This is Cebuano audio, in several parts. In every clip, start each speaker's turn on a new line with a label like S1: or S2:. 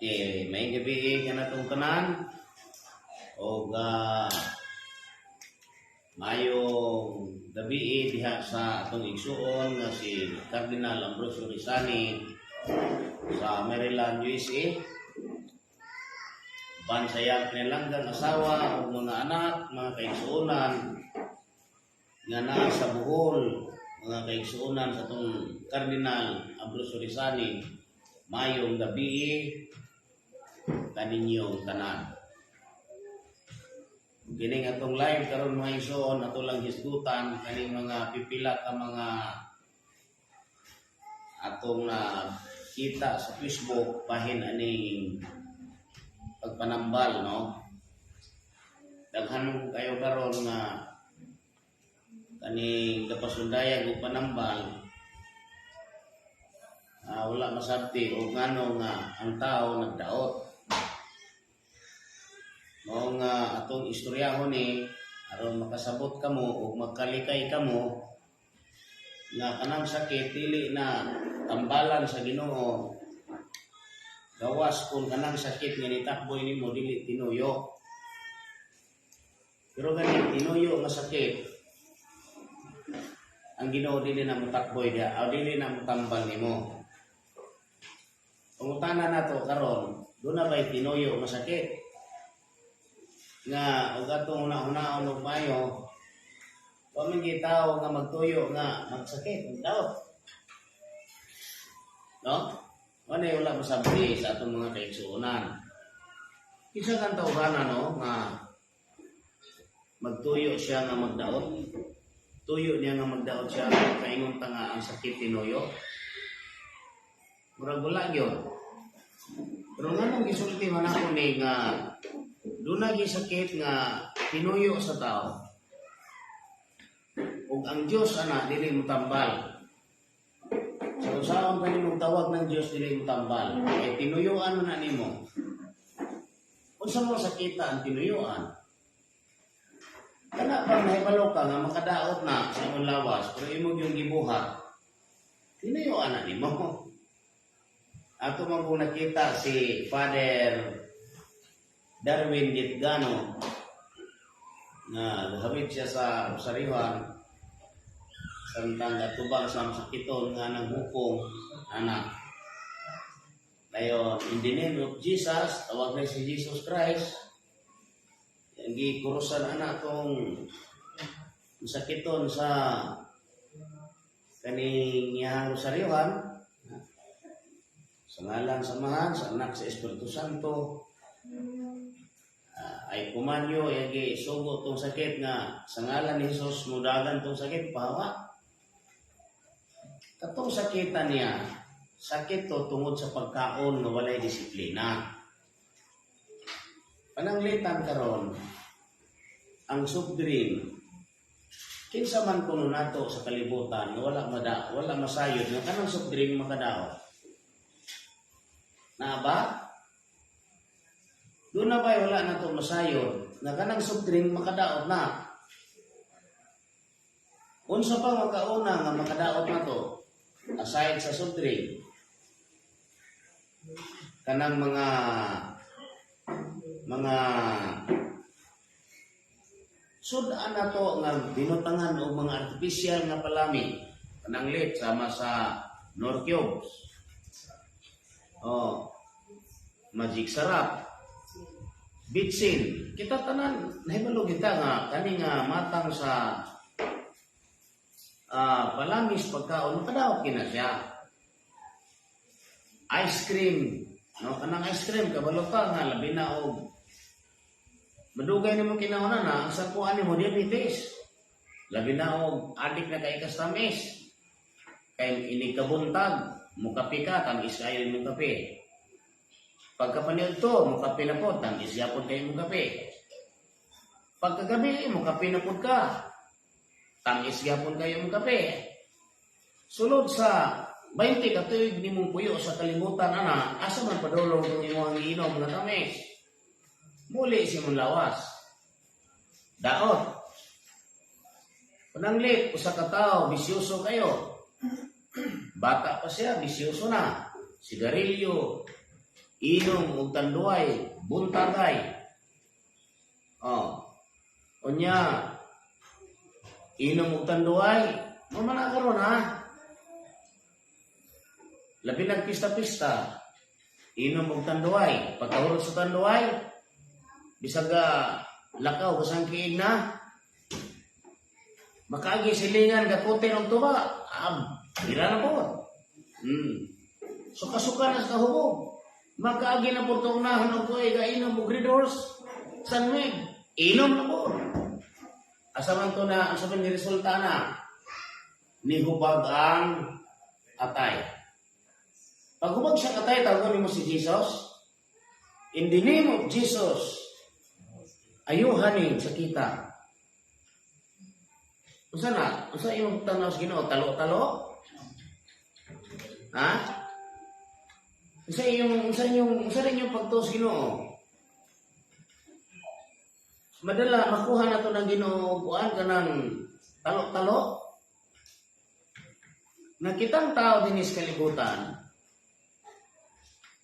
S1: Okay, maayong gabii kanatong tanan. Og maayong gabii diha sa atong igsuon nga si Cardinal Ambrosio Rizani sa Maryland, USA. Uban sa iyang pinalanggang asawa ug mga anak, mga kaigsuonan nga naa sa Bohol, mga kaigsuonan sa atong Cardinal Ambrosio Rizani, maayong gabii kaninyong tanan. Kining atong live karon, mga igsoon, ato lang hisgutan kaning mga pipila ka mga atong na kita sa Facebook bahin aning pagpanambal, no. Daghan man kayo karon nga kaning kapasundayag ug panambal, wala masabti og ngano nga ang tao nagdaot. Mao nga atong istoryahon ni aron makasabot kamo ug magkalikay kamo nga kanang sakit dili na tambalan sa Ginoo, gawas kung kanang sakit nga nitakboy nimo dili tinuyo. Pero gani tinuyo nga sakit, ang Ginoo dili na motakboy diha o dili na motambal nimo. Pangutana nato karon, duna ba'y tinuyo nga sakit nga og atong una-unaon og maayo, wa man gyud tawo nga magtuyo nga magsakit, magdaot, no? Wala, wala masabti sa atong mga kaigsuonan. Kinsa kang tawhana, no, nga magtuyo siya nga magdaot? Tuyo niya nga magdaot siya, kaingon ta nga ang sakit tinuyo. Murag wala gyud. Pero nganong gisulti man ako ni nga duna gyud sakit nga tinuyo sa tao ug ang Dios ana dili motambal? Sa usaon pa nimong tawag ng Dios, dili motambal kay tinuyuan mo na nimo. Unsa mo sakita ang tinuyuan? Kana bang nahibalo ka nga makadaot na sa imong lawas pero imo yung gibuhat, tinuyuan na nimo. Ato man kung nakita si Father Darwin Gitgano nga gahawid siya sa Rosariohan samtang atubang sa masakiton nga nang hukong anak. Dayon, in the name of Jesus, tawag na si Jesus Christ. Yang gikurusan anak tong masakiton sa kaning iyang Rosariohan. Sa ngalan sa Amahan, sa Anak, sa Espiritu Santo, ay kumanyo, yagi sugo tong sakit nga sa ngalan ni Jesus mudagan tong sakit, pahawa. Katong sakitan niya, sakit to tungod sa pagkaon nga walay disiplina. Pananglitan karon, ang soft drink, kinsa man kuno nato sa kalibutan nga wala masayod nga kanang soft drink makadaot? Na ba? Duna ba wala na to masayod nga kanang soft drink makadaot na? Unsa pa makauna nga makadaot na to aside sa soft drink? Kanang mga sud-an na to nga binutangan og mga artificial nga palami, pananglit sama sa Knorr Cubes. Oh, Magic Sarap. Bitsin. Kita tanan nahibalo kita nga kani nga matang sa palamis pagkaon makadaot kina siya. Ice cream, no, kanang ice cream, kabalo ka nga labi na og madugay nimo kinauna na ang sangkuan nimo diabetes. Labi na og adik na kay kas tamis. Kay inig kabuntag, mukape ka, tamis kayo imong kape. Pagkapaniud to, mukape na po, tamis yapon kayo imong kape. Pagkagabi, mukape na pod ka. Tamis gyapon kayo imong kape. Sulod sa 20 ka tuig nimong puyo sa kalibutan ana, asa man padulong kung imong giinom nga tamis? Muli si imong lawas. Daot. Pananglit, usa ka tawo, bisyoso kayo. Bata pa siya, bisyoso na. Sigarilyo, Inom og Tanduay, buntagay. Oh. Unya, inom og Tanduay, mao man na karon, ha. Labi nagpista-pista, inom og Tanduay. Pagkahurot sa Tanduay, bisag lakaw kasang kiig na, makaagi silingan, gakutin og tuba, bira na po. Suka-suka na sa kahubog. Makaagi na po itong unahan og tuig, inom og Red Horse, San Mig, inom na po. Asa man to na, asa man ni resulta na, nihubag ang atay. Pag hubag siya atay, tawagon nimo si Jesus. In the name of Jesus, ayuhan ni sakita. Unsa na? Unsa imong tanaw sa Ginoo? Talo-talo? Ha? Unsa rin yung pagtuo sa Ginoo? Madala makuha na to ng Ginoo, kuan kanang talo-talo. Na kitang tao dinhi sa kalibutan,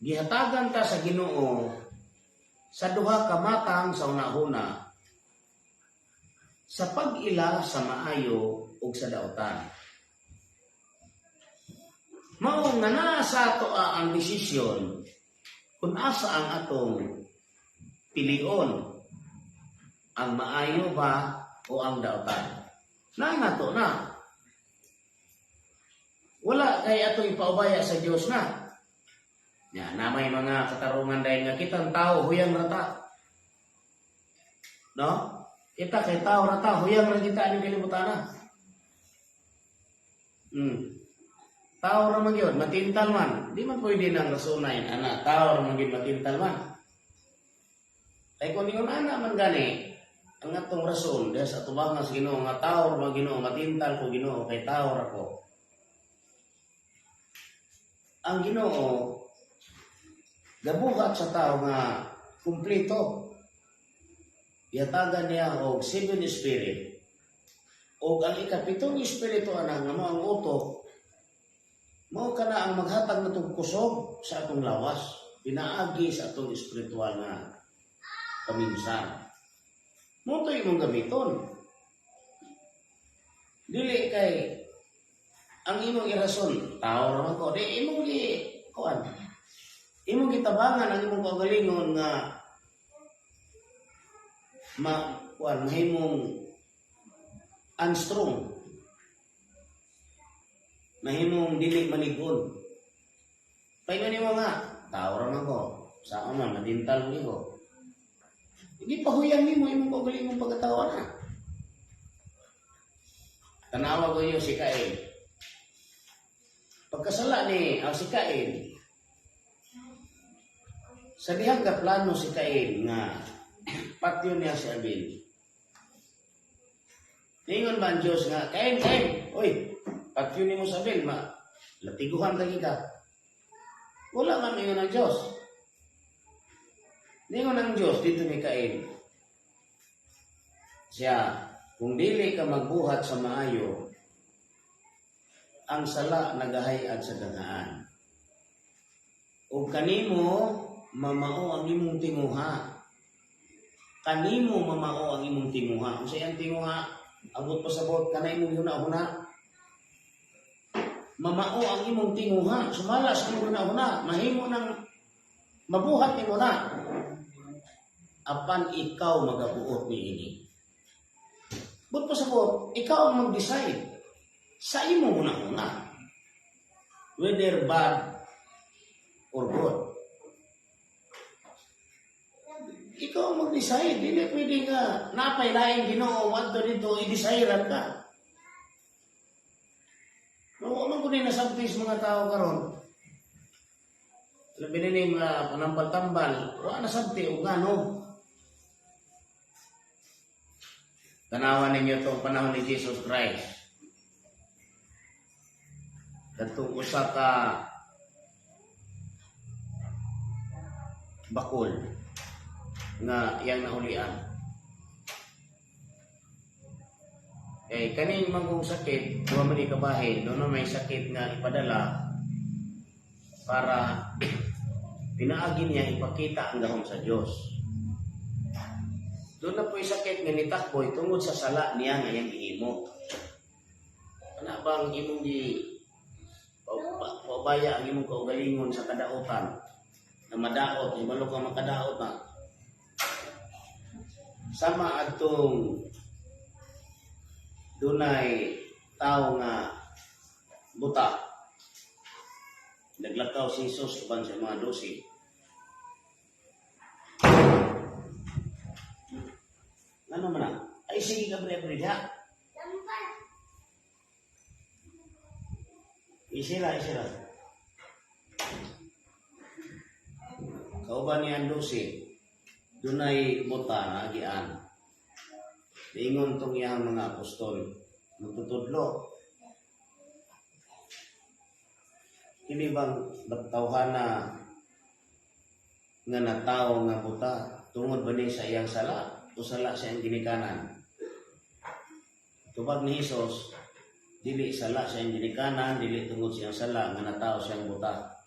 S1: gihatagan ta sa Ginoo sa duha ka matang sa unahuna, sa pag-ila sa maayo ug sa dautan. Mao nga naa sa ato ang desisyon kung asa ang atong pilion, ang maayo ba o ang dautan. Na nato na. Wala kay atong ipaubaya sa Dios na. Ya, na may mga katarungan dahil nga kitang tao huyang rata. No? Kita kay tao rata, huyang ra kita aning kalibutan na. Tao ra man gyud, matintal man. Di man pwede nang rasonahin ana, tao ra man gyud, matintal man. Kay kung ingon ana man gani, ang atong rason diha sa atubangan sa Ginoo nga tao ra man Ginoo, matintal ko Ginoo kay tao ra ko. Ang Ginoo gabuhat sa tao nga kumpleto. Gihatagan niya og seven spirit. Og ang ikapitong espiritu ana nga mao ang utok, mao kana ang maghatag natong kusog sa atong lawas, pinaagi sa atong espiritual nga paminsan. Mao to imong gamiton. Dili kay ang imong irason, tao ra man ko, di imong gi kuan. Imong gitabangan ang imong kaugalingon nga ma kuan, mahimong unstrong. Mahimong dili maligon. Paingon nimo nga, tao ra man ko. Sa man, matintal ko. Hindi pahuyang nimo imong kaugalingong pagkatawa na. Tanawa ko niyo si Cain. Pagkasala ni si Cain, sa dihang plano si Cain nga patyon niya si Abel. Ningon ba ang Diyos nga, "Cain, Cain, oy, patyon nimo si Abel, ma, latiguhan lagi ka"? Wala man ingon ang Diyos. Ningon ang Diyos dito ni Cain. Siya, "Kung dili ka magbuhat sa maayo, ang sala nagahayad sa dangaan. O kanimo mamao ang imong tinguha." Kanimo mamao ang imong tinguha. Unsa iyang tinguha? Abot pa sa bot kana imong huna-huna. Mamao ang imong tinguha, sumala sa imong huna-huna, mahimo nang mabuhat nimo na. Apan ikaw magabuot niini. But pasabot, ikaw ang mag-decide sa imong huna-huna, whether bad or good. Ikaw ang mag-decide. Dili pwede nga napay laing Ginoo wadto dito i-decide ka. No, man ko ni nasabti sa mga tao karon. Labi na ni mga panambal-tambal, wa nasabti og ngano. Tanawan ninyo itong panahon ni Jesus Christ. Katong usa ka bakol nga iyang nahulian. Eh, kaning manggong sakit, duha man ni kabahin, doon na may sakit nga ipadala para Pinaagi niya ipakita ang gahom sa Dios. Duna poy sakit nga nitakboy tungod sa sala niya nga iyang gihimo. Ana bang imong gi paubaya ang imong kaugalingon sa kadautan na madaot, hibalo ka makadaot na sama adtong dunay tao nga buta. Naglakaw si Jesus uban sa mga 12. Ano man na? Ay, sige ka, bre, bre, diha. Isira, isira. Kauban niya ang 12, dunay buta na agian. Niingon tong iyang mga apostol, magtutudlo. Kini bang tawhana nga natawo nga buta tungod ba ni sa iyang sala o sala sa iyang ginikanan? Tubag ni Hesus, dili sala sa iyang ginikanan, dili tungod sa iyang sala nga natawo siyang buta.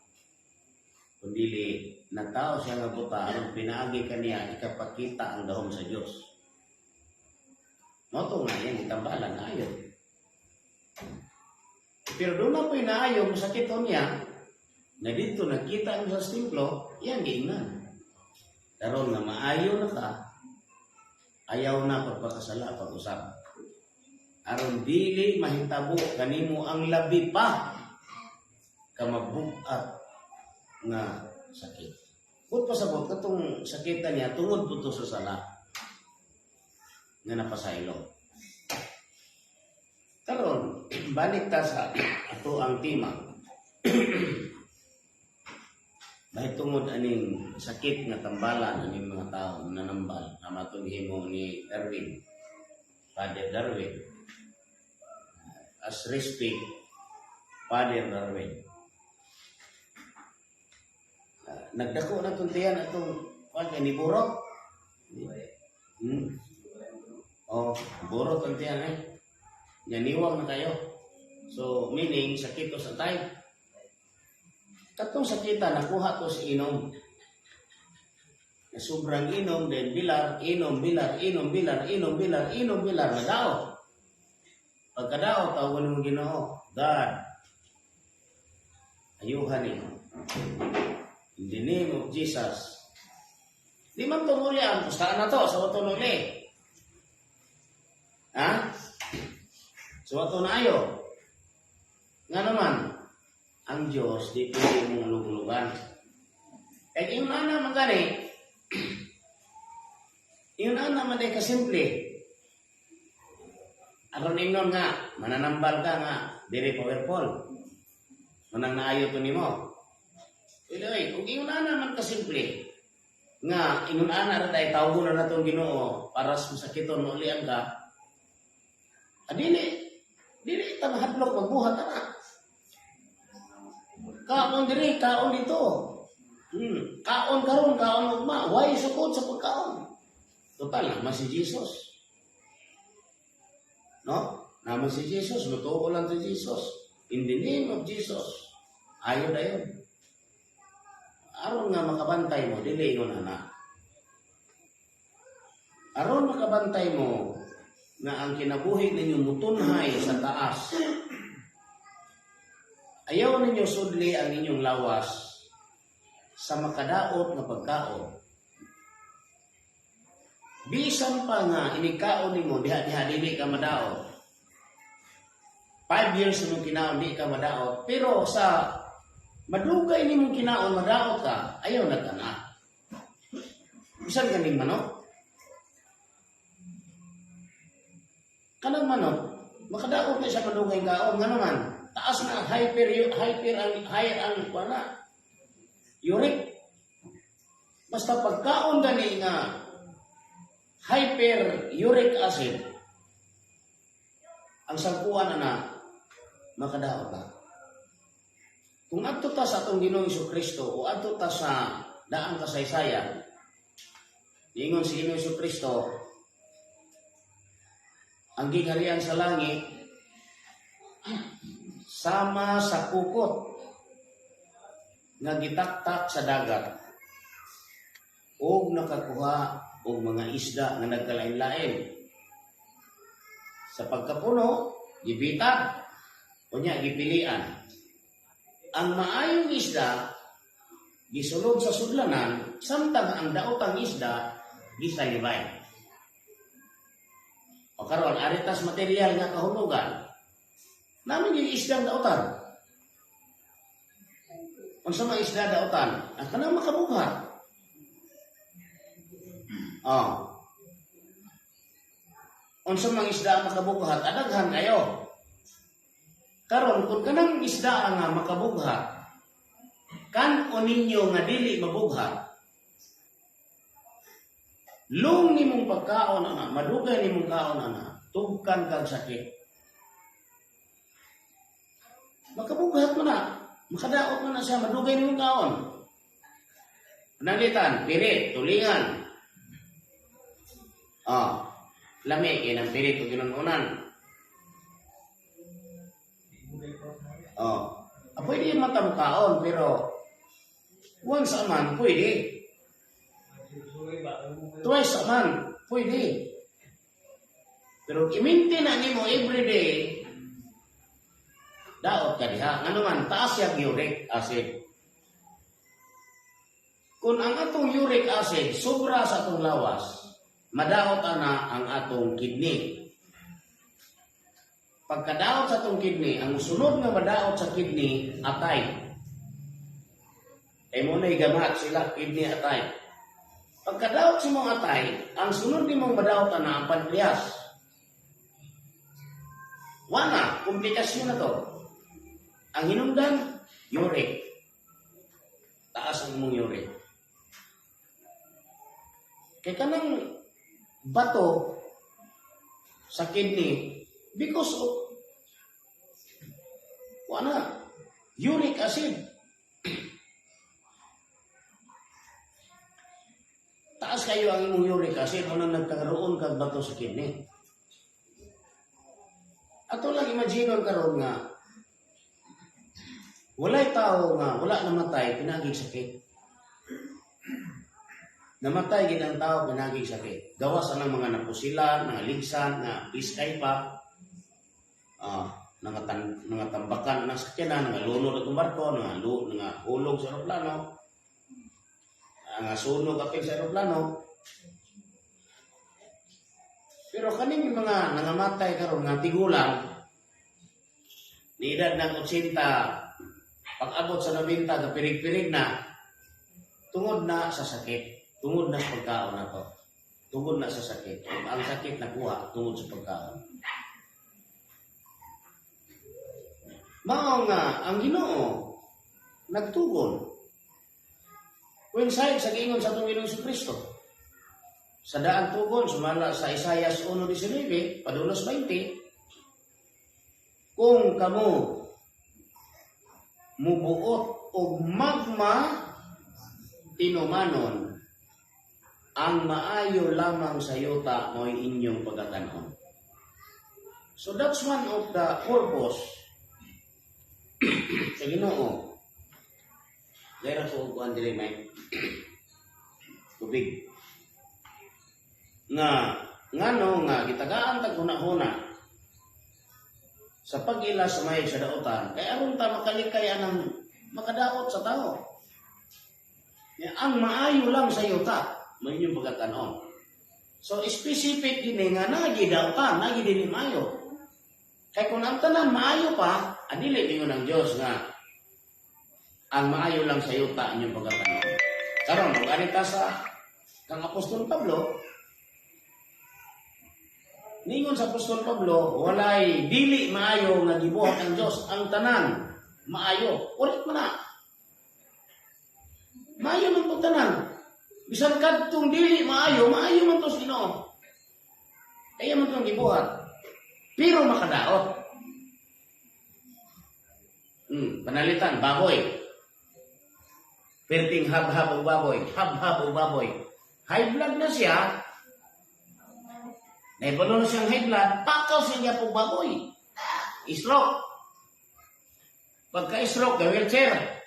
S1: Kundili natawo siya nga buta aron pinaagi kaniya ikapakita ang gahom sa Dios. Mao to nga iyang gitambalan ayo. Pero duna poy naayo mosakiton niya na dito nagkita ang sa templo, iyang giingnan. Karon nga maayo na ka, ayaw na pagpakasala pag-usab. Aron dili mahitabo kanimo ang labi pa kamabug-at nga sakit. Kung pasabot katong sakitan niya tungod po to sa sala nga napasaylo. Karon balik ta sa ato ang tema. Bahit tungod aning sakit nga tambalan aning mga tao nanambal na matong himo ni Darwin, Father Darwin. As respect, Father Darwin. Nagdako na itong tiyan atong kuan kay ni burot. Oh, burot ang tiyan eh. Niwang na kayo. So, meaning, sakit to sa tay. Katong sakita, nakuha to sa inom. Na sobrang inom, then bilar, inom, bilar, inom, bilar, inom, bilar, inom, bilar, nadaot. Pagkadaot, tawagan mo Ginoo, "God, ayuhan ni. In the name of Jesus." Di man tumuli ang kustaan na to, sa wato nuli. Ha? Sa wato na ayo. Nga naman, ang Diyos, di pwede mong luglugan. Eh, yung ana man gani, yung ana man day kasimple. Aron ingnon nga, mananambal ka nga, very powerful. Manang naayo to nimo. Uy, kung ingon ana man kasimple, nga ingon ana ra tay tawgon na natong Ginoo para sa masakiton maulian ka. Adili dili ta mahadlok magbuhat ana. Kaon diri, kaon dito. Kaon karon, kaon ugma, why sukod sa pagkaon? Total, naman si Jesus. No? Naman si Jesus, lutuo lang si Jesus. In the name of Jesus. Ayo dayon. Aron nga makabantay mo, dili ingon ana. Aron makabantay mo nga ang kinabuhi ninyo mutunhay sa taas. Ayaw ninyo sudli ang inyong lawas sa makadaot nga pagkaon. Bisan pa nga inikaon nimo diha diha dili ka madaot. 5 years imong kinaon, di ka madaot, pero sa madugay nimong kinaon madaot ka, ayaw na ka na. Bisan ganing manok. Kanang manok, makadaot na siya madugay kaon nga naman. Taas na hyper hyper ang higher ang wala. Uric. Basta pagkaon gani nga hyper uric acid, ang sangkuan na na makadaot na. Kung adto ta sa atong Ginoong Kristo o adto ta sa daang kasaysayan, niingon si Ginoong Kristo, ang gingharian sa langit sama sa kukot. Nga gitaktak sa dagat og nakakuha og mga isda nga nagkalain-lain. Sa pagkapuno, gibitag, unya gipilian. Ang maayong isda gisulod sa sudlanan, samtang ang daotang isda gisalibay. O karon, ari tas material nga kahulugan. Naa man yung isdang daotan. Unsa man isda daotan? Ang kanang makabughat. Oh. Unsa mang isda ang makabughat? Adaghan kayo. Karon, kung kanang isda nga makabughat, kan-on ninyo nga dili mabughat, long nimong pagkaon ana, madugay nimong kaon ana, tugkan kag sakit. Makabughat mo na, makadaot mo na siya, madugay nimong kaon. Pananglitan, pirit, tulingan. Ah, lami kay ng pirit o ginununan. Oh. Ah, pwede yung mata mo kaon, pero once a month, pwede. Twice a month, pwede. Pero i-maintain na nimo everyday, daot ka diha. Ngano man, taas yung uric acid. Kung ang atong uric acid sobra sa atong lawas, madaot ana ang atong kidney. Pagkadaot sa atong kidney, ang sunod nga madaot sa kidney, atay. Kay mo na'y gamat sila, kidney, atay. Pagkadaot sa mong atay, ang sunod nimong madaot ana ang pancreas. Wala, komplikasyon na to. Ang hinungdan, uric. Taas ang imong uric. Kay kanang bato sa kidney because of wala uric acid. Taas kayo ang imong uric acid, unang nagkaroon kag bato sa kidney. Ato lang imagine karon nga walay tao nga wala namatay pinagig sakit. Namatay gid ang tao pinagig sakit. Gawas ang mga napusilan, mga ligsan, nga piskay pa, nga tambakan ng sakyanan, nga lunod atong barko, nga hulog sa eroplano, nga sunog apil sa eroplano. Pero kaning mga nangamatay karon nga tigulang, ni edad ng 80, pag-abot sa 90, kapirig-pirig na, tungod na sa sakit, tungod na sa pagkaon na to. Tungod na sa sakit. Ang sakit nakuha tungod sa pagkaon. Mao nga ang Ginoo nagtugon. Coincide sa giingon sa atong Ginoong Kristo. Sa daan tugon sumala sa Isayas 1:19 padulos 20, kung kamo mubuot og magma tinumanon ang maayo lamang sa yuta, mo'y inyong pagkakanon. So that's one of the purpose sa Ginoo. Dahil ko kuan dili may tubig. Nga ngano nga gitagaan tag huna-huna sa pag-ila sa may sa daotan kay aron ta makalikay anang makadaot sa tao. Ya, ang maayo lang sa yuta may inyong pagkakanon. So specific gini nga nagi daotan, nagi dili maayo. Kay kung ang tanan maayo pa, adili ningon ang Dios nga ang maayo lang sa yuta inyong pagkakanon. Karon, ug ari ta sa kang Apostol Pablo, ningon sa Apostol Pablo, walay dili maayo nga gibuhat ang Dios, ang tanan maayo. Ulit mo na. Maayo man to tanan. Bisan kadtong dili maayo, maayo man to sa Ginoo. Kaya man tong gibuhat. Pero makadaot. Panalitan, baboy. Perting hab-hab og baboy, hab-hab og baboy. High blood na siya. Naibalo na siyang high blood, pakaw siya po baboy. Stroke. Pagka-stroke, wheelchair.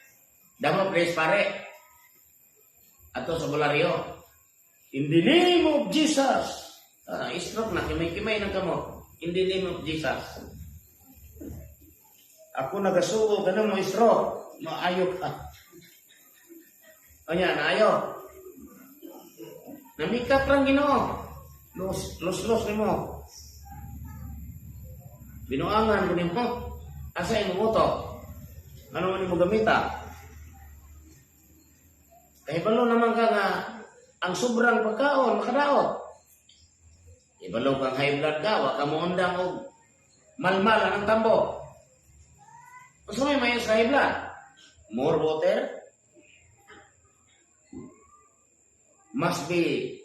S1: Damo please, pare. Ato sa Bulario. In the name of Jesus. Ah, stroke na, kimay-kimay ng kamo. In the name of Jesus. Ako nagasugo ka mo stroke. Maayo ka. O niya, naayo. Namikap lang Ginoo. Los, los, los nimo. Binuangan ko nimo. Asa imong utok? Ano man nimo gamita? Kahibalo naman ka nga ang sobrang pagkaon makadaot. Ibalo kang high blood ka, wa ka mo undang og malmal ang tambo. Unsa may mayo sa high blood? More water? Must be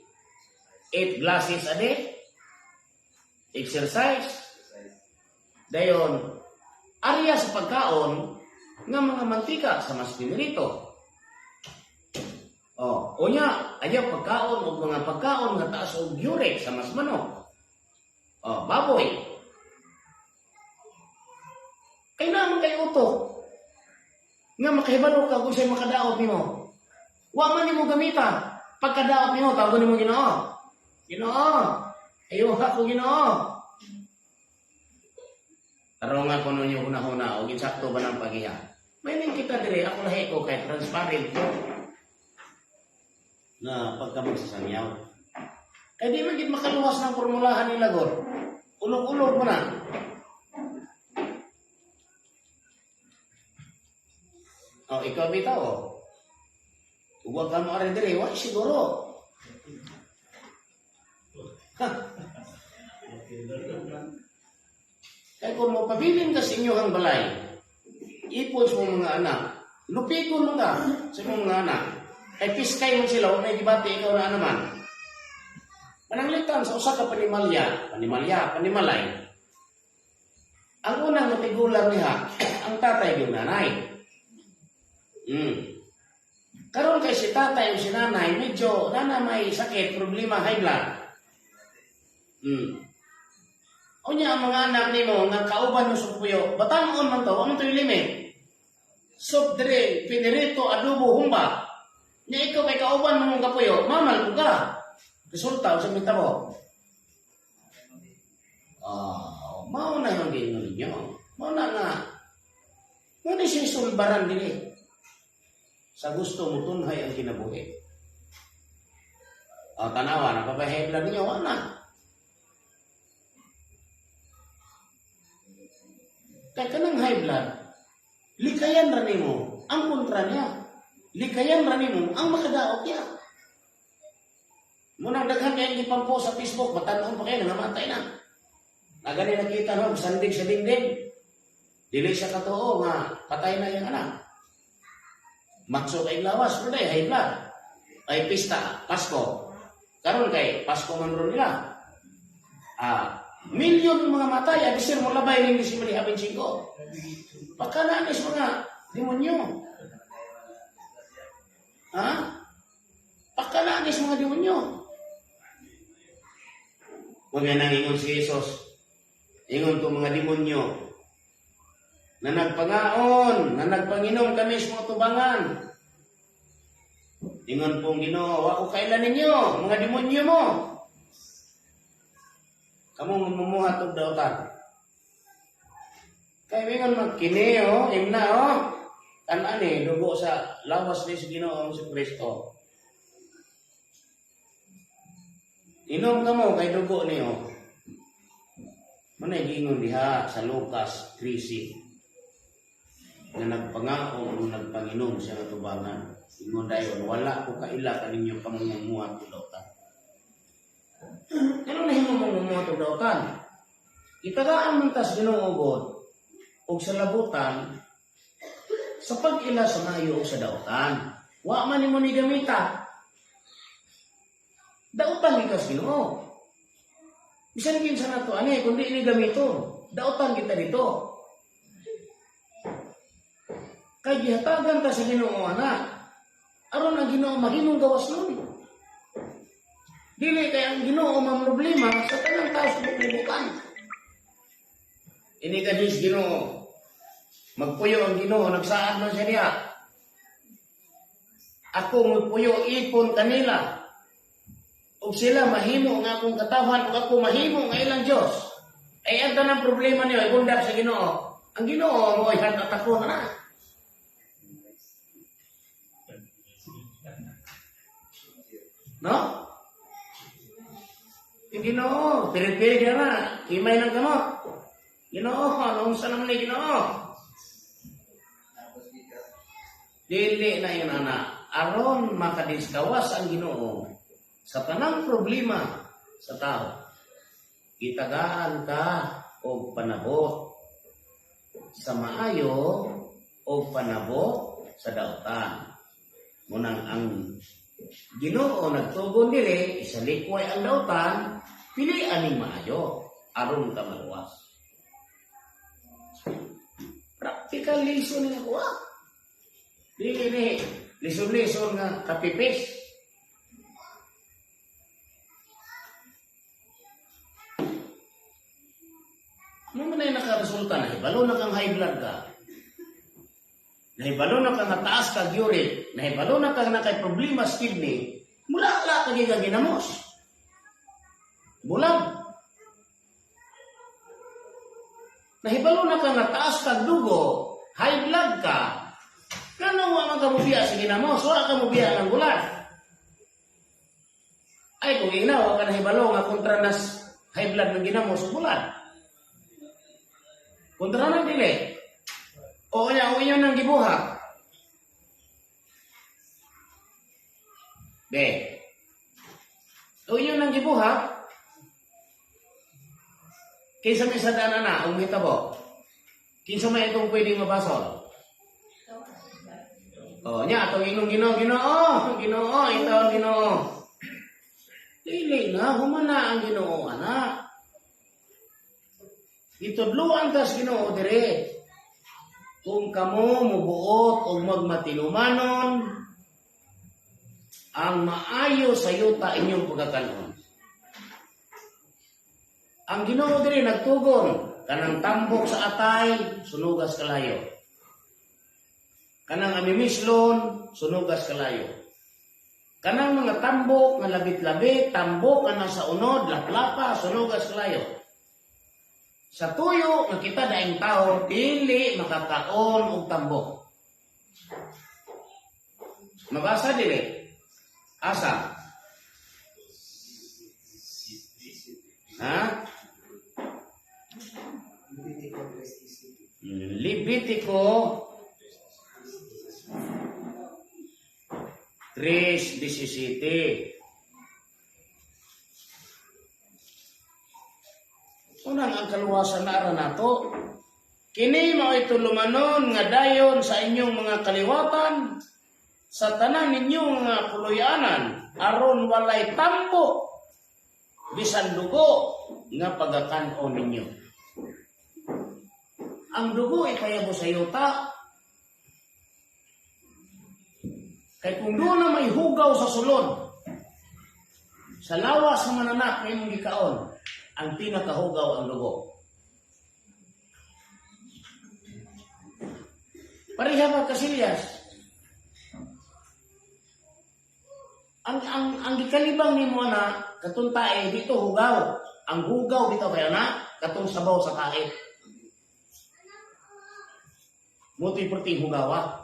S1: 8 glasses a day? Exercise? Dayon, arya sa pagkaon nga mga mantika sa mas pinirito. Oh, unya, ayaw pagkaon og mga pagkaon nga taas og uric sa mas manok. Oh, baboy. Kay naman kay utok nga makahibalo ka kung sa'y makadaot nimo. Wa man nimo gamita. Pagkadaot nimo, tawgon nimo Ginoo. Ginoo. Ayaw ko, Ginoo. Tarong nga kuno niyo hunahuna og insakto ba ng pagiha. May ning kita dire, ako lahi ko kay transparent ko na pagka magsasangyaw. Kay di man gid makaluwas ng formulahan nila gor. Ulog-ulog mo na. Oh, ikaw bitaw. Oh. Huwag ka mo arin dire, wa siguro. Ha? Kaya kung mapabilin ka sa inyong balay, ipon sa mong mga anak, lupikon mo ka sa imong mga anak, kay piskay mo sila, huwag na gibati, ikaw na naman. Pananglitan sa usa ka panimalya, panimalya, panimalay. Ang unang natigulang niya, ang tatay yung nanay. Karon kay si tatay o si nanay, medyo nana may sakit, problema, high blood. Unya ang mga anak nimo nga kauban mo sa puyo, batanon man to, ano to yung limit? Soft drink, pinirito, adobo, humba. Nya ikaw kay kauban mo mong kapuyo, mamal ko ka. Resulta, sa mita mo. Ah, mao na yung gingon ninyo. Mao na nga. Mao na siya sulbaran dinhi. Sa gusto mo tunhay ang kinabuhi. O, tanawa, napapahibla ninyo, wala. Kaya kanang high blood, likayan ra nimo ang kontra niya. Likayan ra nimo ang makadaot niya. Munang daghan kayong gipampo sa Facebook, batan-on pa kayo, nangamatay na. Nagani nakita no, sandig sa dingding. Dili siya katoo nga patay na yung anak. Makso kay lawas, pero high blood. Ay pista, Pasko. Karon kay Pasko man ron nila. Ah, milyon mga matay, abisir mo labay ning Disyembre 25. Pagkananis mga demonyo. Ha? Pagkananis mga demonyo. Huwag nga nang ingon si Jesus. Ingon to mga demonyo na nagpangaon, na nagpanginom kami sa mga tubangan. Ingon pong Ginoo, wa ko kailan ninyo, mga demonyo mo. Kamu mamumuhat og dautan. Kay ingon magkini oh, imna oh. Kan-an eh, dugo sa lawas ni sa Ginoo sa Kristo. Inom ka mo kay dugo niyo. Manay giingon diha sa Lucas 13 na nagpangaon o nagpanginom sa katubangan. Ingon dayon, wala ko kaila kaninyo kamong mamuhat og dautan. Ano na himo mong mamuhat og dautan? Itagaan man tas Ginoo God og sa labutan sa pag-ila sa maayo o sa dautan. Wa man nimo ni gamita. Dautan ikaw sa Ginoo. Bisan kinsa nato ani kundi ni gamito. Dautan kita dito. Kay gihatagan ta sa Ginoo ana. Aron ang Ginoo mahimong gawas nun. Dili kay ang Ginoo mamroblema sa tanang tao sa kalibutan. Ini kadis Ginoo. Magpuyo ang Ginoo, nagsaad man siya niya. Ako mupuyo ipon kanila. Ug sila mahimo nga akong katawhan ug ako mahimo nga ilang Dios. Ay ang tanang problema niyo ibundak sa Ginoo. Ang Ginoo mo ay heart attack ko na. No? Yung Ginoo, pirit-pirit ka na, himay ng kamot. Ginoo, anong sa naman ni Ginoo? Dili na yun, ana. Aron makadiskawas ang Ginoo sa tanang problema sa tao. Itagaan ka og panabot sa maayo o panabot sa dautan. Munang ang Ginoo nagtugon diri, isalikway ang dautan, pili aning maayo aron ka maluwas. Practical lesson ni ako ah. Dili ni lison-lison nga kapipis. Ano man ay nakaresulta? Nahibalo na kang high blood ka. Nahibalo na kang taas ka uric. Nahibalo na kang nakay problema sa kidney. Mula la ka giga ginamos. Bulag. Nahibalo na kang nataas kag dugo, high blood ka. Kano wa man ka mubiya sa ginamos, wa ka mubiya ng bulag. Ay kung ina wa ka nahibalo nga kontra nas high blood ng ginamos, bulag. Kontra na dili. O nya o inyo nang gibuhat. Be. O inyo nang gibuhat. Kinsa may sa daan na ang hitabo. Kinsa may itong pwedeng mabasol. O nya atong inong Ginoo, Ginoo, Ginoo, itaw Ginoo. Dili na humana ang Ginoo ana. Itudluan tas Ginoo dire. Kung kamo mubuot og magmatinumanon ang maayo sa yuta inyong pagkakanon. Ang Ginoo diri nagtugon kanang tambok sa atay sunugas kalayo. Kanang amimislon sunugas kalayo. Kanang mga tambok nga labit-labit, tambok kanang sa unod, laplapa, sunugas kalayo. Sa tuyo nga kita daing tao dili makakaon og tambok. Mabasa dili? Asa? Ha? Levitico 3:17. Unang ang kaluwasan na ara nato. Kini mao'y tulumanon nga dayon sa inyong mga kaliwatan sa tanan ninyong mga puloy-anan aron walay tambo bisan dugo nga pagakan-on ninyo. Ang dugo ipayabo sa yuta. Kay kung doon na may hugaw sa sulod, sa lawas sa mananak na imong gikaon, ang pinakahugaw ang dugo. Pareha ba kasilyas? Ang gikalibang nimo na katong tae dito hugaw. Ang hugaw bitaw kayo na katong sabaw sa tae. Mutoy perting hugawa.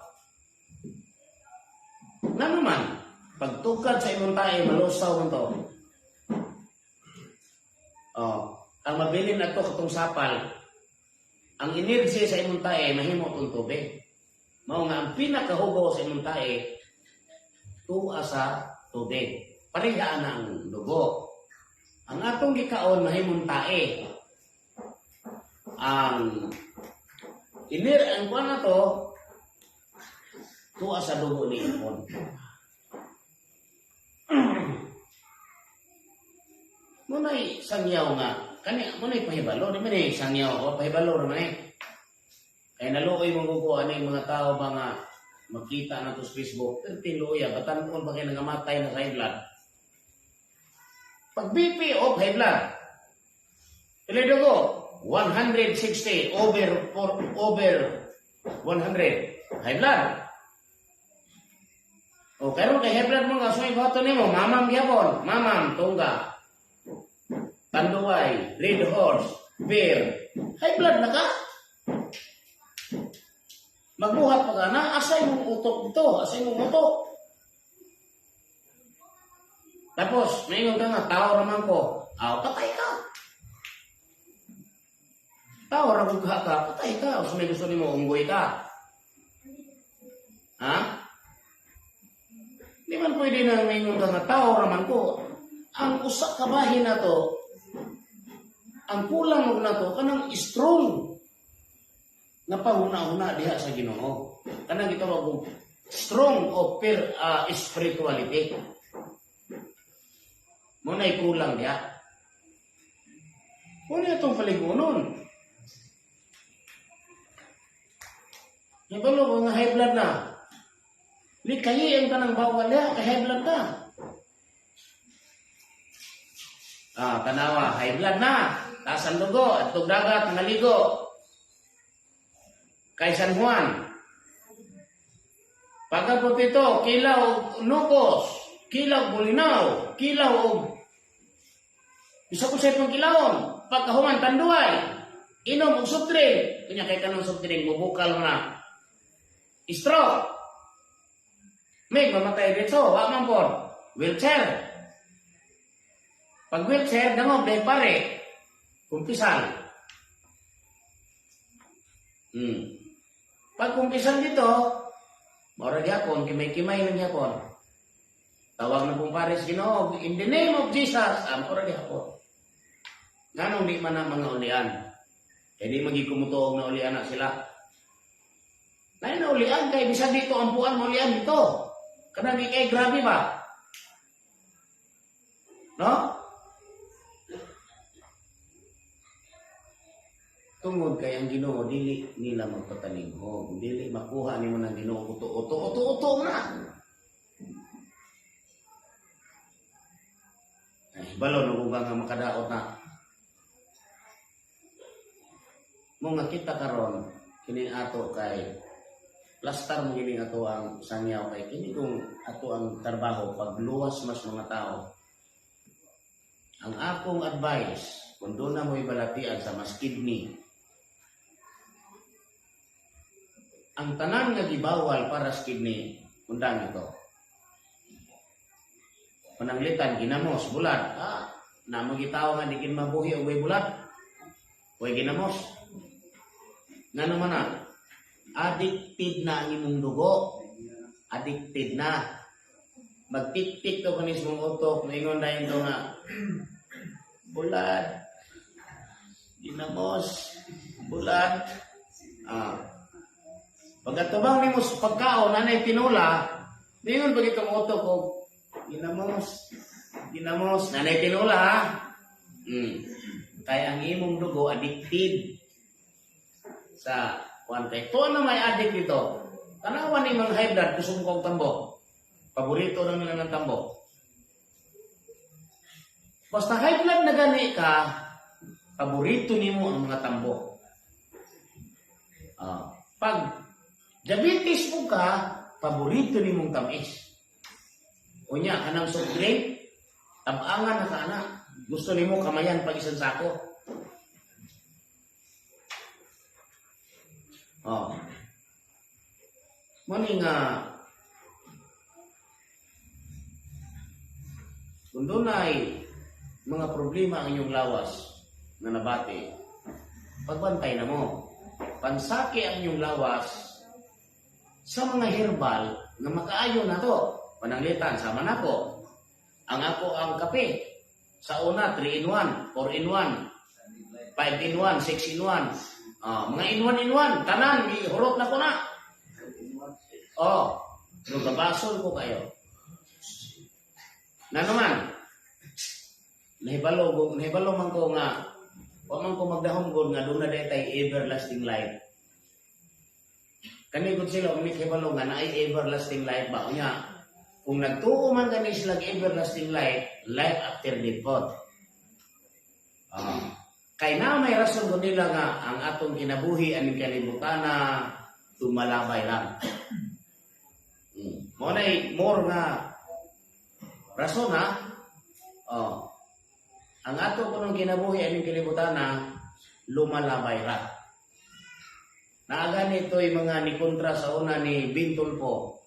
S1: Nga naman, pagtukad sa imong tae, malusaw man to. Oh, ang mabilin na to katong sapal, ang energy sa imong tae mahimo tong tubig. Mao nga ang pinakahugaw sa imong tae tuwa sa tubig. Pareha na ang dugo. Ang atong gikaon mahimong tae. Ang inir ang kuan na to tuwa sa dugo ni Ipon. Muna'y sangyaw nga. Kani muna'y pahibalo di man eh sangyaw ko pahibalo ra man eh. Kay naluoy mong kuko ani mga tao ba nga makita na to sa Facebook, tiluya batan-on pa kay nangamatay na sa high blood. Pag BP of high blood, pila dugo? 160 over 4 over 100 high blood. O karon kay high blood mo nga sumay buhaton nimo, mamam gyapon, mamam tungga. Tanduay, Red Horse, beer. High blood na ka. Magbuhat pa ka na, asay mong utok dito, asay mong utok. Tapos, maingon ka nga, tao naman ko. Aw, patay ka. Tao ra ka ka, patay ka. O may gusto nimo, unggoy ka. Ha? Di man pwede na maingon ka nga, tao raman ko. Ang usa ka bahin na to, ang kulang mo na to, kanang strong nga pahuna-huna diha sa Ginoo. Kanang gitawag og strong o per spirituality. Mo na'y kulang diha. Mo na itong paligunon. Nabalo ko nga high blood na. Likayi ang kanang bawal diha, kay high blood ka. Ah, tanawa, high blood na. Taas ang dugo, at dagat, naligo. Kay San Juan. Pagkapot ito, kilaw nukos, kilaw bulinaw, kilaw og bisa ko sa itong kilawon. Pagkahuman tanduay, inom og soft drink. Kunya kay kanong soft drink, mubukal mo na. Stroke. May mamatay dito, wa man po. Wheelchair. Pag wheelchair, dangog dahil pare. Kumpisal. Pag kumpisal dito, maura gyapon, kimay-kimay lang gyapon. Tawag na pong pares Ginoo, in the name of Jesus, ah, maura gyapon. Nganong di man na mga ulian? Kaya di magi kumutuog na ulian na sila. Lain na ulian, kay bisa dito ang puan mo ulian dito. Kanang di kay grabe ba? No? Tungod kay ang Ginoo dili nila magpatalinghog, dili makuha nimo ng Ginoo uto uto uto uto na. Ay, balo no nga makadaot na. Mo nga kita karon kini ato kay plastar mo gini ato ang sangyaw kay kini kung ato ang trabaho pagluwas mas mga tao. Ang akong advice kung doon na mo'y balatian sa mas kidney, ang tanan nga gibawal para sa kidney, undang ito. Pananglitan, ginamos, bulat. Ah, namo gitaw nga di kin mabuhi og way bulat. Way ginamos. Ngano man na? Addicted na ang imong dugo. Addicted na. Magtik-tik to kanis mong utok, maingon dayon to nga bulat. Ginamos, bulat. Ah. Pagkatubang nimo sa pagkaon, nanay tinula, ningon pag itong utok ko, ginamos, ginamos, nanay tinula, ha? Kaya ang imong dugo addicted sa kuan kay tuwa na may addict dito. Tanawan ni mga high blood kusog kong tambo. Paborito lang nila ng tambo. Basta high blood na gani ka, paborito nimo ang mga tambo. Pag diabetes mo ka, paborito nimong tamis. Unya, kanang soft drink, tabangan na ka ana. Gusto nimo kamayan pag isang sako. Oh. Mani nga kung dunay mga problema ang inyong lawas na nabati, pagbantay na mo. Pansaki ang inyong lawas sa mga herbal nga makaayo na to. Pananglitan, sama na ko. Ang ako ang kape. Sa una, 3 in 1, 4 in 1, 5 in 1, 6 in 1. Mga in 1 in 1, tanan, hurot na ko na. Oh, nagabasol ko kayo. Na naman, nahibalo man ko nga, wa man ko magdahom gud nga doon na tay everlasting life. Kani gud sila unik hibalo nga naay everlasting life ba unya. Kung nagtuo man gani sila everlasting life, life after death pod. Kay na may rason gud nila nga ang atong kinabuhi aning kalibutana tumalabay lang. Mao na more nga rason, ha. Oh. Ang ato kunong kinabuhi aning kalibutan na lumalabay ra. Naa gani to'y mga ni kontra sa una ni Ben Tulfo,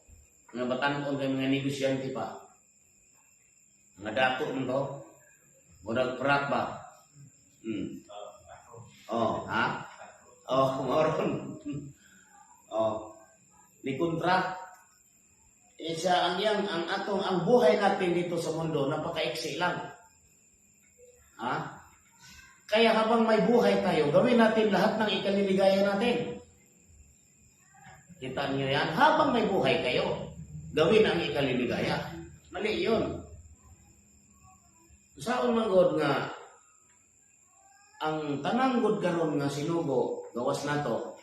S1: mga batan-on kay mga negosyante pa. Mga dato man to. Murag prat ba? Oh, ha? Oh, moron. Oh. Ni kontra eh siya ang iyang ang atong ang buhay natin dito sa mundo, napakaiksi lang. Ha? Kaya habang may buhay tayo, gawin natin lahat ng ikaliligaya natin. Kita niyo yan? Habang may buhay kayo, gawin ang ikaliligaya. Mali yun. Saon man god nga ang tanang god karon nga sinugo gawas nato,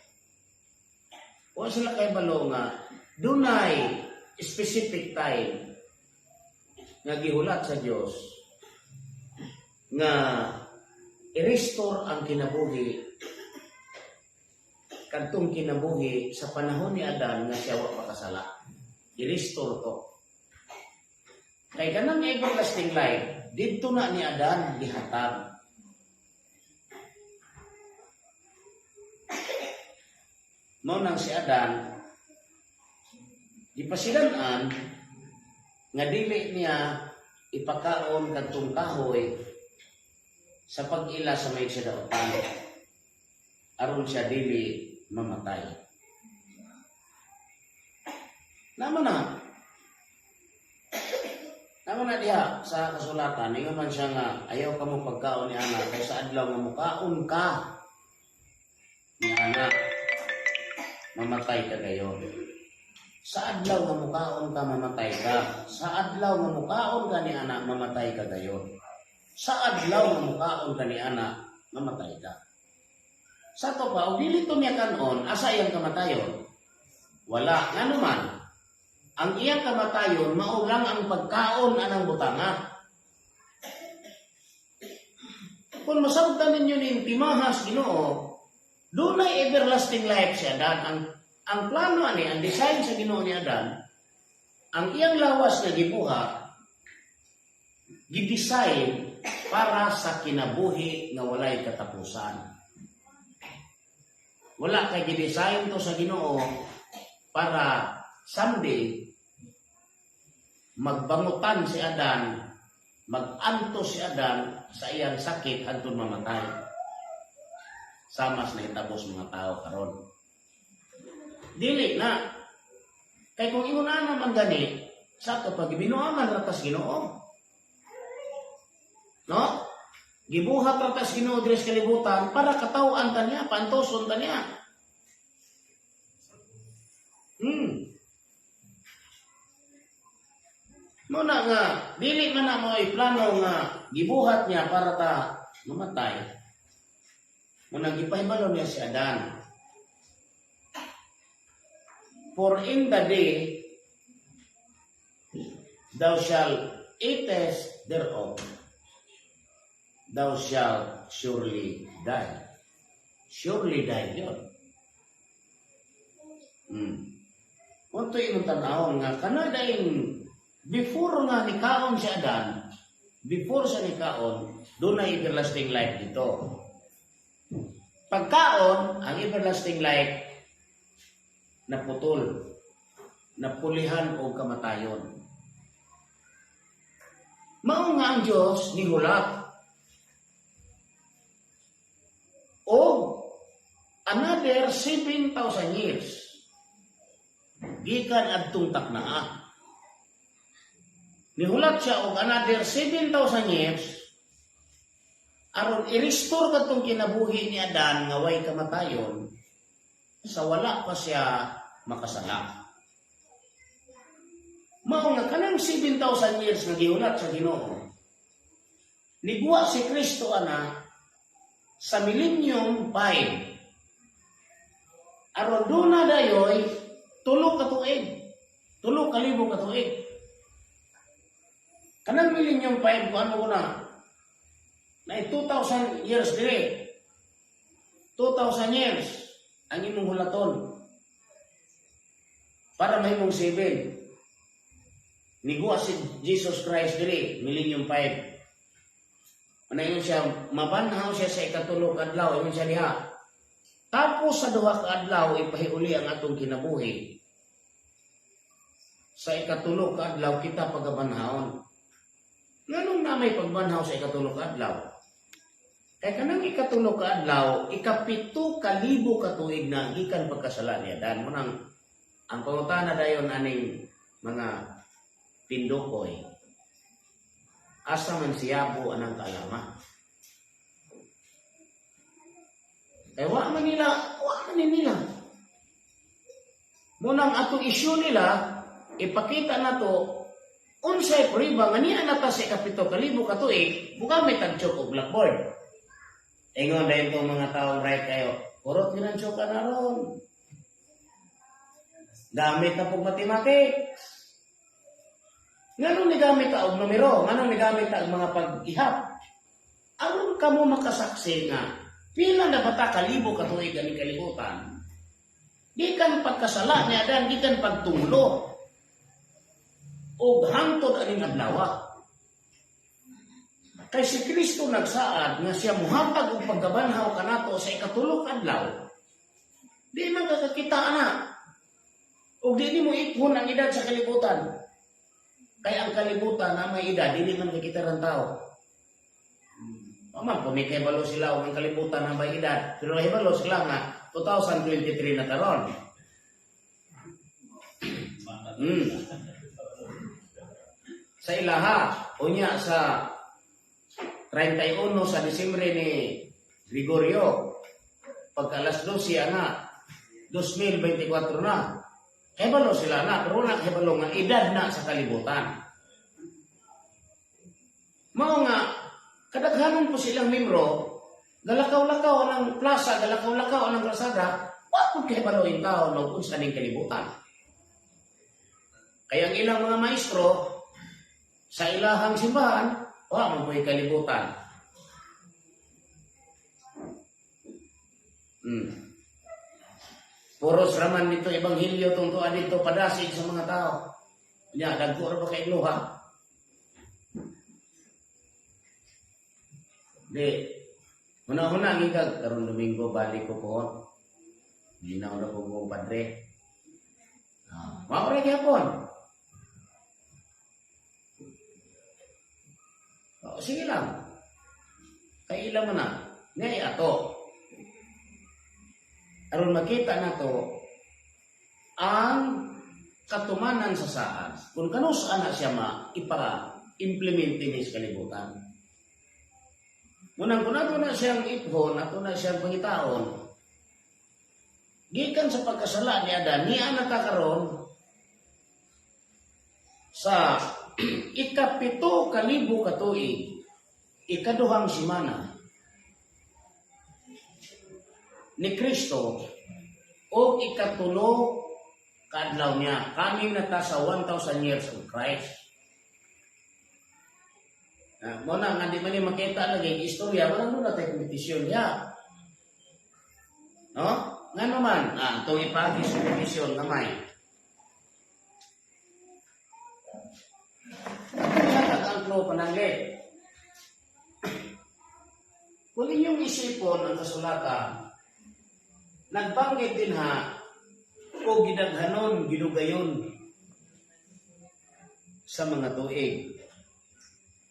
S1: wa sila kay balo nga dunay specific time nga gihulat sa Dios nga i-restore ang kinabuhi, kadtong kinabuhi sa panahon ni Adan nga siya wa makasala. I-restore to. Kay kanang everlasting life didto na ni Adan gihatag. Mao nang si Adan gipasidan-an nga dili niya ipakaon kadtong kahoy sa pag-ila sa may siya aron siya dili mamatay. Naman na. Naman na diha sa kasulatan, ingon man siya nga ayaw ka mo pagkaon ni ana kay sa adlaw nga mukaon ka ni ana, mamatay ka gayon. Sa adlaw nga mukaon ka, mamatay ka. Sa adlaw nga mukaon ka ni ana, mamatay ka gayon. Sa adlaw nga mukaon ka ni ana, mamatay ka. Sa to pa, og dili to niya kanon, asa iyang kamatayon? Wala. Ngano man, ang iyang kamatayon, mao lang ang pagkaon anang butanga. Kung masabtan ninyo ning timahas Ginoo, dunay everlasting life si Adan. Ang plano ani, ang design sa Ginoo ni Adan, ang iyang lawas nga gibuhat, gidesign para sa kinabuhi nga walay katapusan. Wala kay gidesign to sa Ginoo para someday magbangutan si Adan, maganto si Adan sa iyang sakit hangtod mamatay. Sama sa nahitabo sa mga tao karon. Dili na. Kay kung ingon ana man gani, sa ato pag binuangan ra tas Ginoo. No? Gibuhat ra tas Ginoo diri sa kalibutan para kataw-an ta niya, paantoson ta niya. Muna nga, dili man na mo'y plano nga gibuhat niya para ta mamatay. Muna gipahibalo niya si Adan. "For in the day thou shalt eatest thereof, thou shalt surely die." Surely die yun. Unto imong tan-awon nga kana daing before nga nikaon si Adan, before sa nikaon, dunay everlasting life dito. Pagkaon, ang everlasting life naputol, napulihan o kamatayon. Mao nga ang Diyos nihulat o another 7,000 years gikan adtong taknaa. Nihulat siya og another 7,000 years aron i-restore kadtong kinabuhi ni Adan nga way kamatayon sa wala pa siya makasala. Mao nga kanang 7,000 years nga gihulat sa Ginoo, niguwa si Kristo ana sa Millennium 5. Aron duna dayoy 3 ka tuig. 3,000 ka tuig. Kanang Millennium 5 kung ano ko na, na 2,000 years dire. 2,000 years ang imong hulaton para mahimong 7. Niguwa si Jesus Christ diri, Millennium 5. Ano siya, mabanhaw siya sa ikatulo ka adlaw, ingon siya diha. Tapos sa 2 ka adlaw, ipahiuli ang atong kinabuhi. Sa ikatulo ka adlaw, kita pagabanhawon. Nganong na may pagbanhaw sa ikatulo ka adlaw? Kay kanang ikatulo ka adlaw, 7,000 ka tuig na gikan pagkasala ni Adan. Munang ang pangutana dayon aning mga pindukoy. Asa man siyabo anang kaalama? Kay wa man nila, wa man ni nila. Munang atong isyu nila, ipakita na to, unsay prueba nga niya na ta sa 7,000 ka tuig, mugamit ang chalk o blackboard. Ingon dahil itong mga taong right kayo, kurot yun ang chalk na ron. Gamit na pong mathematics. Nganong nigamit ta og numero? Nganong nigamit ta og mga pag-ihap? Aron kamo makasaksi nga pila na bata kalibo ka tuig aning kalibutan? Gikan pagkasala ni Adan, gikan pagtunglo og hangtod aning adlaw. Kay si Kristo nagsaad nga siya muhatag og pagkabanhaw kanato sa ikatulo ka adlaw. Di man kakakita ana. Og di nimo iphon ang edad sa kalibutan. Kay ang kalibutan na may edad, dili man kakita ng tao. Paman, kung may kahibalo sila og ang kalibutan na may edad, pero kahibalo sila nga 2023 na karon. Sa ilaha, unya sa 31 sa Disyembre ni Gregorio, pagka alas 12 ana, 2024 na. Kahibalo sila na, pero wala kahibalo nga edad na sa kalibutan. Mao nga, kadaghanon po silang membro, galakaw-lakaw ang plaza, galakaw-lakaw ang kalsada, wa po kahibalo yung tao no unsa ning kalibutan. Kaya ang ilang mga maestro, sa ilahang simbahan, wa man po'y kalibutan. Puros raman dito ebanghelyo tungtuan dito padasig sa mga tao. Nya dagko ra ba kay luha? Di. Huna-huna ngikag karon Domingo balik ko po. Ginaw na po kong padre. Ah, mao ra gyapon. Oh, sige lang. Kay ila mo na. Niya ato. Aron makita nato ang katumanan sa saad. Kung kanus ana siya ma ipara-implement ini sa kalibutan. Munang kung ato na siyang iphon, ato na siyang pangitaon, gikan sa pagkasala ni Adan, niya na karon sa 7,000 ka tuig, ikaduhang simana ni Kristo o ikatulo kaadlaw niya. Kami nata sa 1,000 years of Christ. Mo na nga di man ni makita lagi istorya, wala mo na tayo kompetisyon niya. No? Nga naman, itong ipagi sa kompetisyon gamay. Sa ang flow pananggit. Kung inyong isipon ang kasulatan, nagbanggit din ha, o gidaghanon, gidugayon sa mga tuig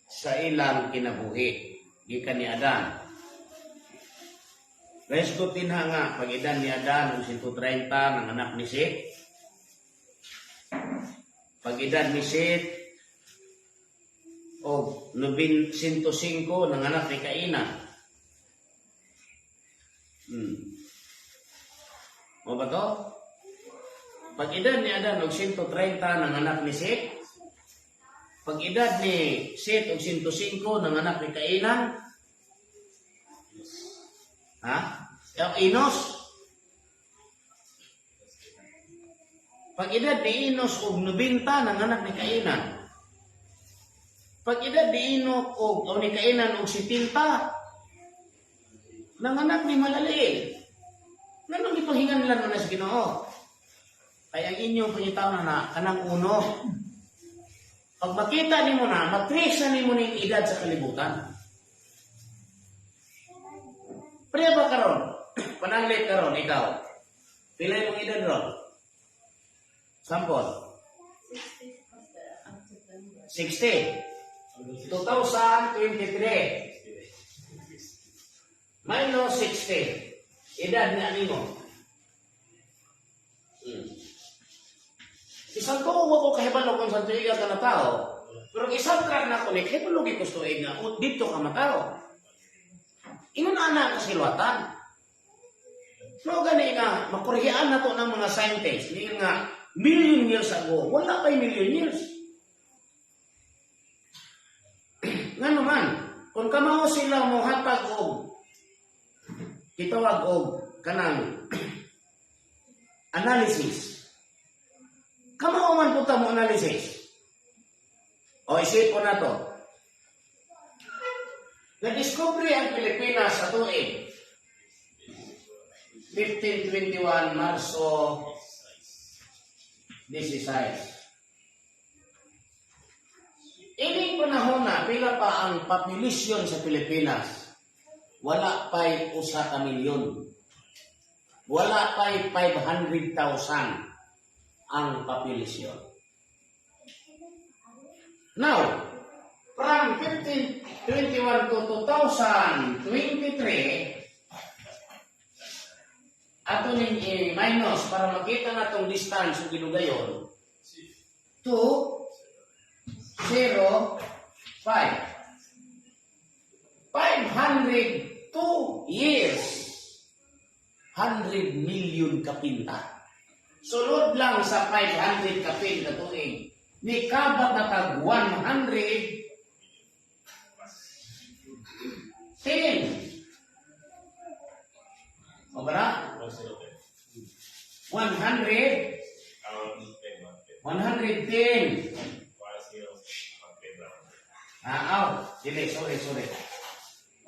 S1: sa ilang kinabuhi gikan ni Adan. Resgot din ha nga pag-edad ni Adan og 130 ng anak ni Seth. Pag-edad ni Seth og 105 ng anak ni Cainan. Mo ba to? Pag-edad ni Adan og 130 ng anak ni Seth. Pag-edad ni Seth og 105 ng anak ni Cainan. Ha? Enos. Pag-edad ni Enos og 90 ng anak ni Cainan. Pag-edad ni Enoch og o ni Cainan og 70 ng anak ni Malaleel. Nganong gipahingan nila na sa Ginoo? Kaya ang inyong pangitaw na kanang uno. Pag makita nimo na, matrace na nimo ning edad sa kalibutan. Pareha ba karon? Pananglit karon ikaw. Pila imong edad ron? Sample.
S2: 60, Pastor, ang September.
S1: 60. 2023. Minus 60. Edad na nimo. Isang tuo wa ko kahibalo kung sa tuiga ka na tao. Pero isang track na ko ni kahibalo gyud ko sa tuig nga oh, dito ka matao. Ingon ana ang kasilwatan. No gani nga makurhian na to ng mga scientists ni nga million years ago, wala pa'y million years. Nga naman, kung kamao sila mo hatag og gitawag og kanang analysis. Kamao man punta mo analysis. O isipon na to. Na-discover ang Pilipinas sa tuig 1521, Marso 16. Ining panahon na, pila pa ang population sa Pilipinas? Wala pa'y 1 ka milyon. Wala pa'y 500,000 ang population. Now, from 1521 to 2023, ato ning i-minus para makita natong distance ug gidugayon, 2 0 5 502 years, 100 million kapinta. Sulod lang sa 500 kapin na tuig, ni kabat na tag 110. O ba? 100 110. Ah, aw. Dili, sorry, sorry.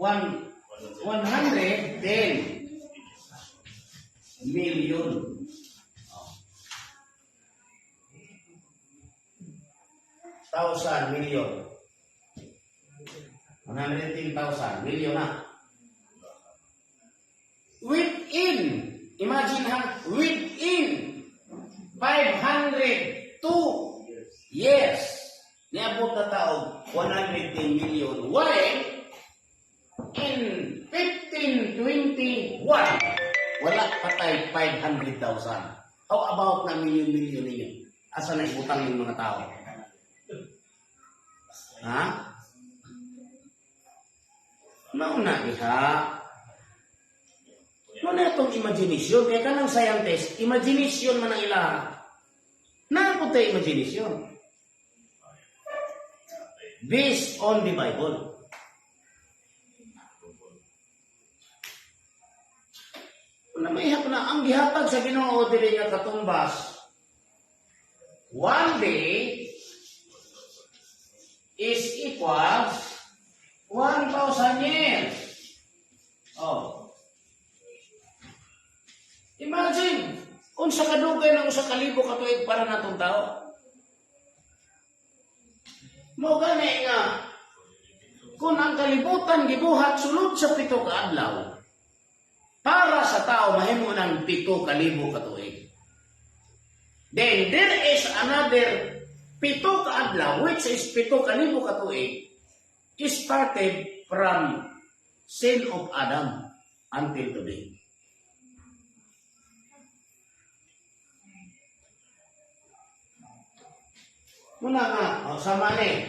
S1: 110 million. Oh. Thousand million. 110,000 million na. Within, imagine ha, within 502 years, niabot na taog 110 million. Why? In 1521, wala pa tay 500,000. How about na million-million ninyo? Asa na ibutang yung mga tao? Ha? Mauna diha. Muna itong imagination. Kaya kanang scientist, imagination man ang ila. Naa tayo imagination. Based on the Bible. Na may na ang gihatag sa Ginoo diri nga katumbas. One day is equals 1,000 years. Oh. Imagine, unsa kadugay ng 1,000 ka tuig para natong tao. Mao gani nga kung ang kalibutan gibuhat sulod sa 7 ka adlaw, para sa tao mahimo ng 7,000 ka tuig. Then there is another 7 ka adlaw, which is 7,000 ka tuig, started from sin of Adam until today. Muna nga, oh, sama ni.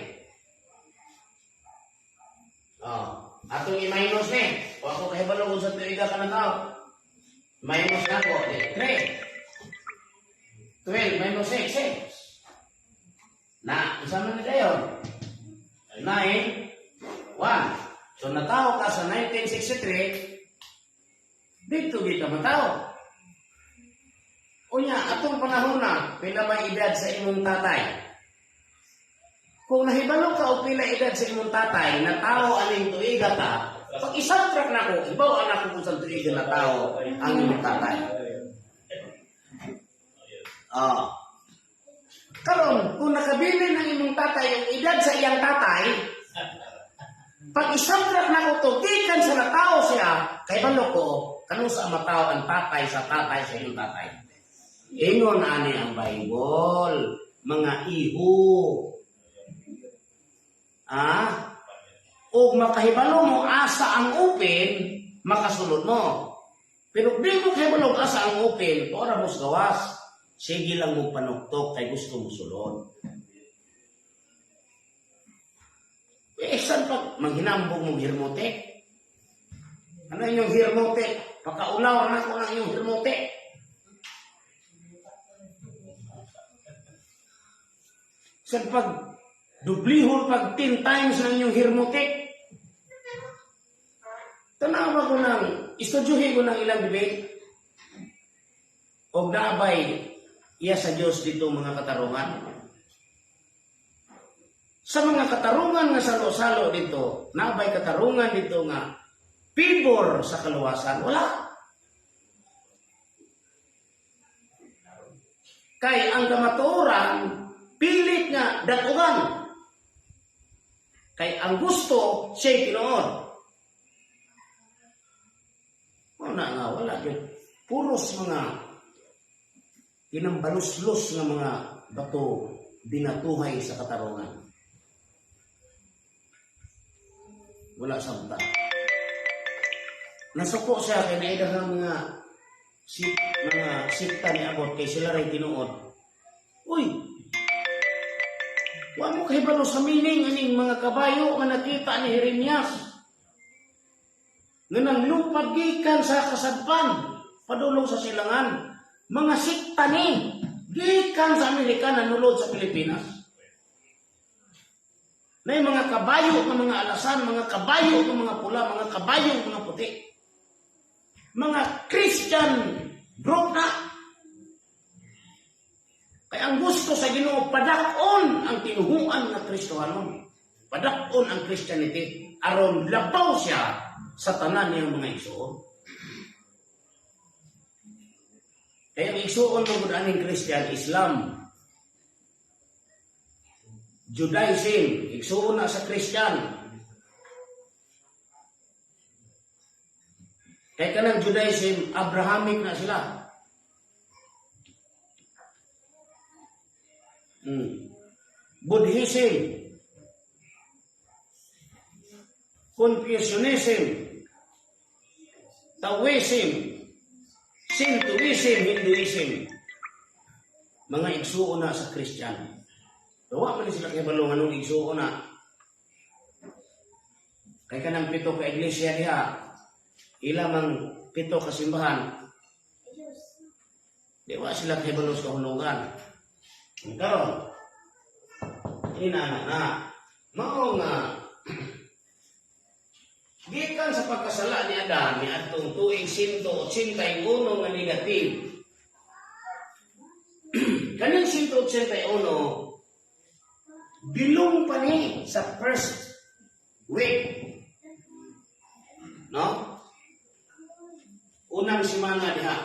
S1: Oh, atong i-minus ni. O ako kahibalo kung sa tuiga ka na tao. Minus na ko, di, 3. 12 minus 6, 6. Na, isa man ni dayon. 9, 1. So, natao ka sa 1963, dito kita matao. Unya, atong panahon na, pila may edad sa imong tatay? Kung nahibalo ka o pila edad sa imong tatay, na tao aning tuiga ka, pag isang track na ko, ibaw anak ko kung sa tuiga na tao ang imong tatay. Oh. Karon, kung nakabilin ang imong tatay ang edad sa iyang tatay, pag isabrak na ko to, gikan sa natao siya, kay balo ko, kanus-a matawo ang tatay sa iyong tatay. Ingon ani ang Bible, mga iho. Ah? O makahibalo mo asa ang open, makasulod mo. Pero di mo kahibalo asa ang open, ora mo sa gawas. Sige lang mo panuktok kay gusto mo sulod. Eh, saan pa manghinambong mong hirmote? Ano inyong hirmote? Pakaulaw na ako ng inyong hirmote. Saan pag dublihon pag 10 times ng inyong hirmote? Tanawa ko ng, istudyuhin ko ng ilang debate. O naabay, iya sa Diyos dito mga katarungan. Sa mga katarungan nga salo-salo dito, naabay katarungan dito nga pibor sa kaluwasan, wala. Kay ang kamatuoran, pilit nga datungan. Kay ang gusto, siya'y tinuod. Wala nga, wala yun. Puros mga tinambaluslos nga mga bato binatuhay sa katarungan. Wala sabta. Nasuko siya kay naida ng mga si mga sikta ni abot kay sila ray tinuod. Uy. Wa mo kahibalo sa meaning aning mga kabayo nga nakita ni Jeremias. Nga nanglupad gikan sa kasadpan padulong sa silangan. Mga sikta ni gikan sa Amerika nanulod sa Pilipinas. May mga kabayo ng mga alasan, mga kabayo ng mga pula, mga kabayo ng mga puti. Mga Christian group na. Kaya ang gusto sa Ginoo, padak-on ang tinuhuan nga Kristohanon. Padak-on ang Christianity. Aron labaw siya sa tanan niyang mga igsuon. Kaya ang igsuon mo aning Christian, Islam, Judaism, igsuon na sa Christian. Kaya kanang Judaism, Abrahamic na sila. Buddhism, Confucianism, Taoism, Shintoism, Hinduism. Mga igsuon na sa Christian. Wa man sila kay balong anong igsuon na. Kay kanang pito ka iglesia diha, ila mang pito ka simbahan. Di wa sila kay balong sa kahulugan. Karon, inana na, mao nga gikan sa pagkasala ni Adan ni adtong tuig 181 nga negative. Kaning 181 bilong pa ni sa first week. No? Unang simana diha.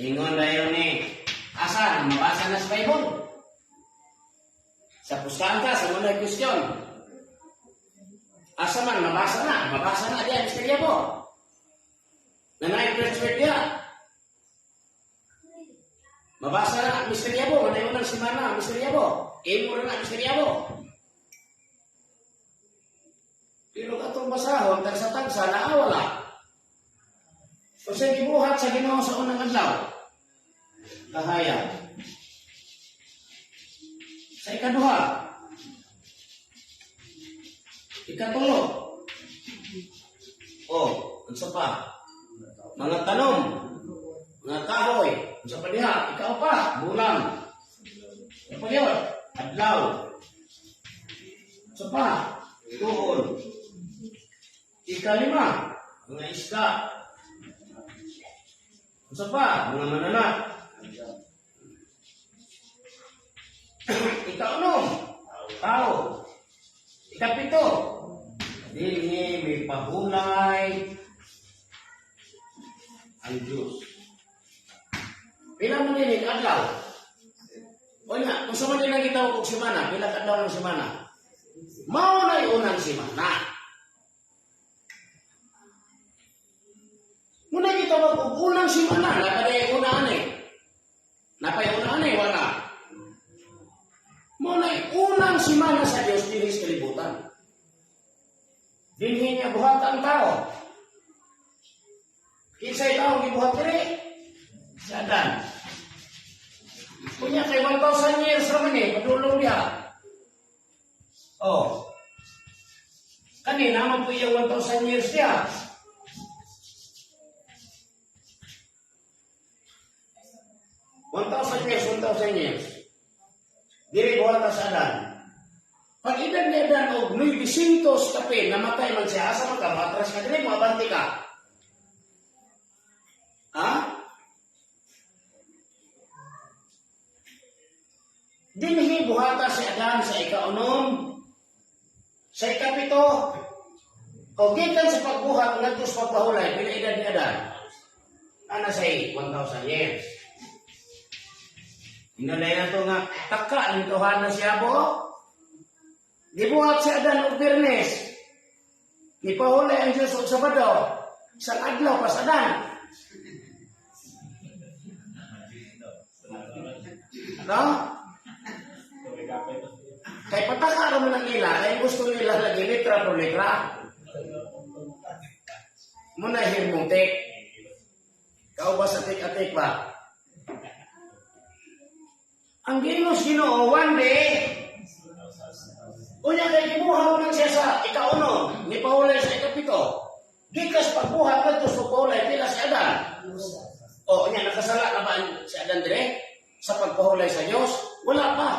S1: Ingon dayon ni asa mabasa na sa Bible. Sa pustahan ka sa mga question. Asa man mabasa na diha Mr. Yabo. Nanay first week diha. Mabasa na Mr. Yabo, manay unang simana Mr. Yabo. Imo na Mr. Yabo. Pero katong basahon, tagsa-tagsa, naawala. O sa gibuhat sa Ginoo sa unang adlaw, kahayag. Sa ikaduha, ikatulo, o, unsa pa? Mga tanom, mga kahoy, unsa pa diha? Ikaupat, bulan. Unsa pa diha? Adlaw. Unsa pa? Tuon. Ikalima, mga isda. Unsa pa? Mga mananap. Ikaunom, tao. Ikapito, dinhi may pahulay ang Diyos. Pila mo nini adlaw? O nga, kung sa man din gitawag og semana, pila ka adlaw ng semana? Mao na unang semana. Muna gitawag og unang semana, napay una ani. Napay una ani, wala. Mao na unang semana sa Dios dinhi sa kalibutan. Dinhi niya buhat ang tao. Kinsay tao gibuhat diri? Si Adan. Kunya kay 1,000 years ra man eh, padulong diha. Oh. Kani naman po iyang 1,000 years diha. 1,000 years, 1,000 years. Diri buhat sa Adan. Pag edad ni Adan og 900 kapin, namatay man siya, asa man ka, matras ka diri, moabante ka. Ha? Dinhi buhata si Adan sa ikaunom, sa ikapito, o gikan sa pagbuhat ngadto sa pagpahulay, pila edad ni Adan? Ana say 1,000 years. Inalay na to nga, taka, nituhan na siya po. Gibuhat si Adan og Biyernes. Gipahulay ang Diyos og Sabado. Isang adlaw pa sa Adan. No? Kay pataka raman ang ila, kay gusto nila lagi litra por litra. Muna hirmutik. Kauba sa tik-atik ba? Ang ginos Ginoo one day, unya kay gibuhat man siya sa ikauno, ni pahulay sa ikapito. Gikas pagbuhat ngadto sa pahulay pila si Adan. O unya nakasala na ba si Adan dire sa pagpahulay sa Dios? Wala pa.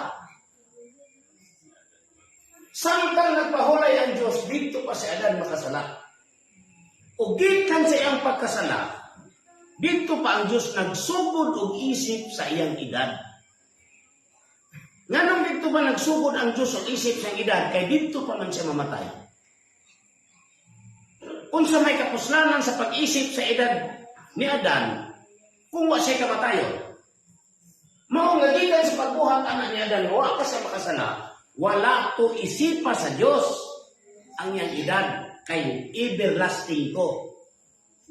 S1: Samtang nagpahulay ang Dios, dito pa si Adan makasala. O gikan sa iyang pagkasala, dito pa ang Dios nagsugod og isip sa iyang edad. Nganong dito ba nagsugod ang Dios og isip sa iyang edad? Kay dito pa man siya mamatay. Unsa may kapuslanan sa pag-isip sa edad ni Adan kung wa siya kamatayon? Mao nga gikan sa pagbuhat ana ni Adan, wa pa siya makasala, wala to isipa sa Dios ang iyang edad kay everlasting ko.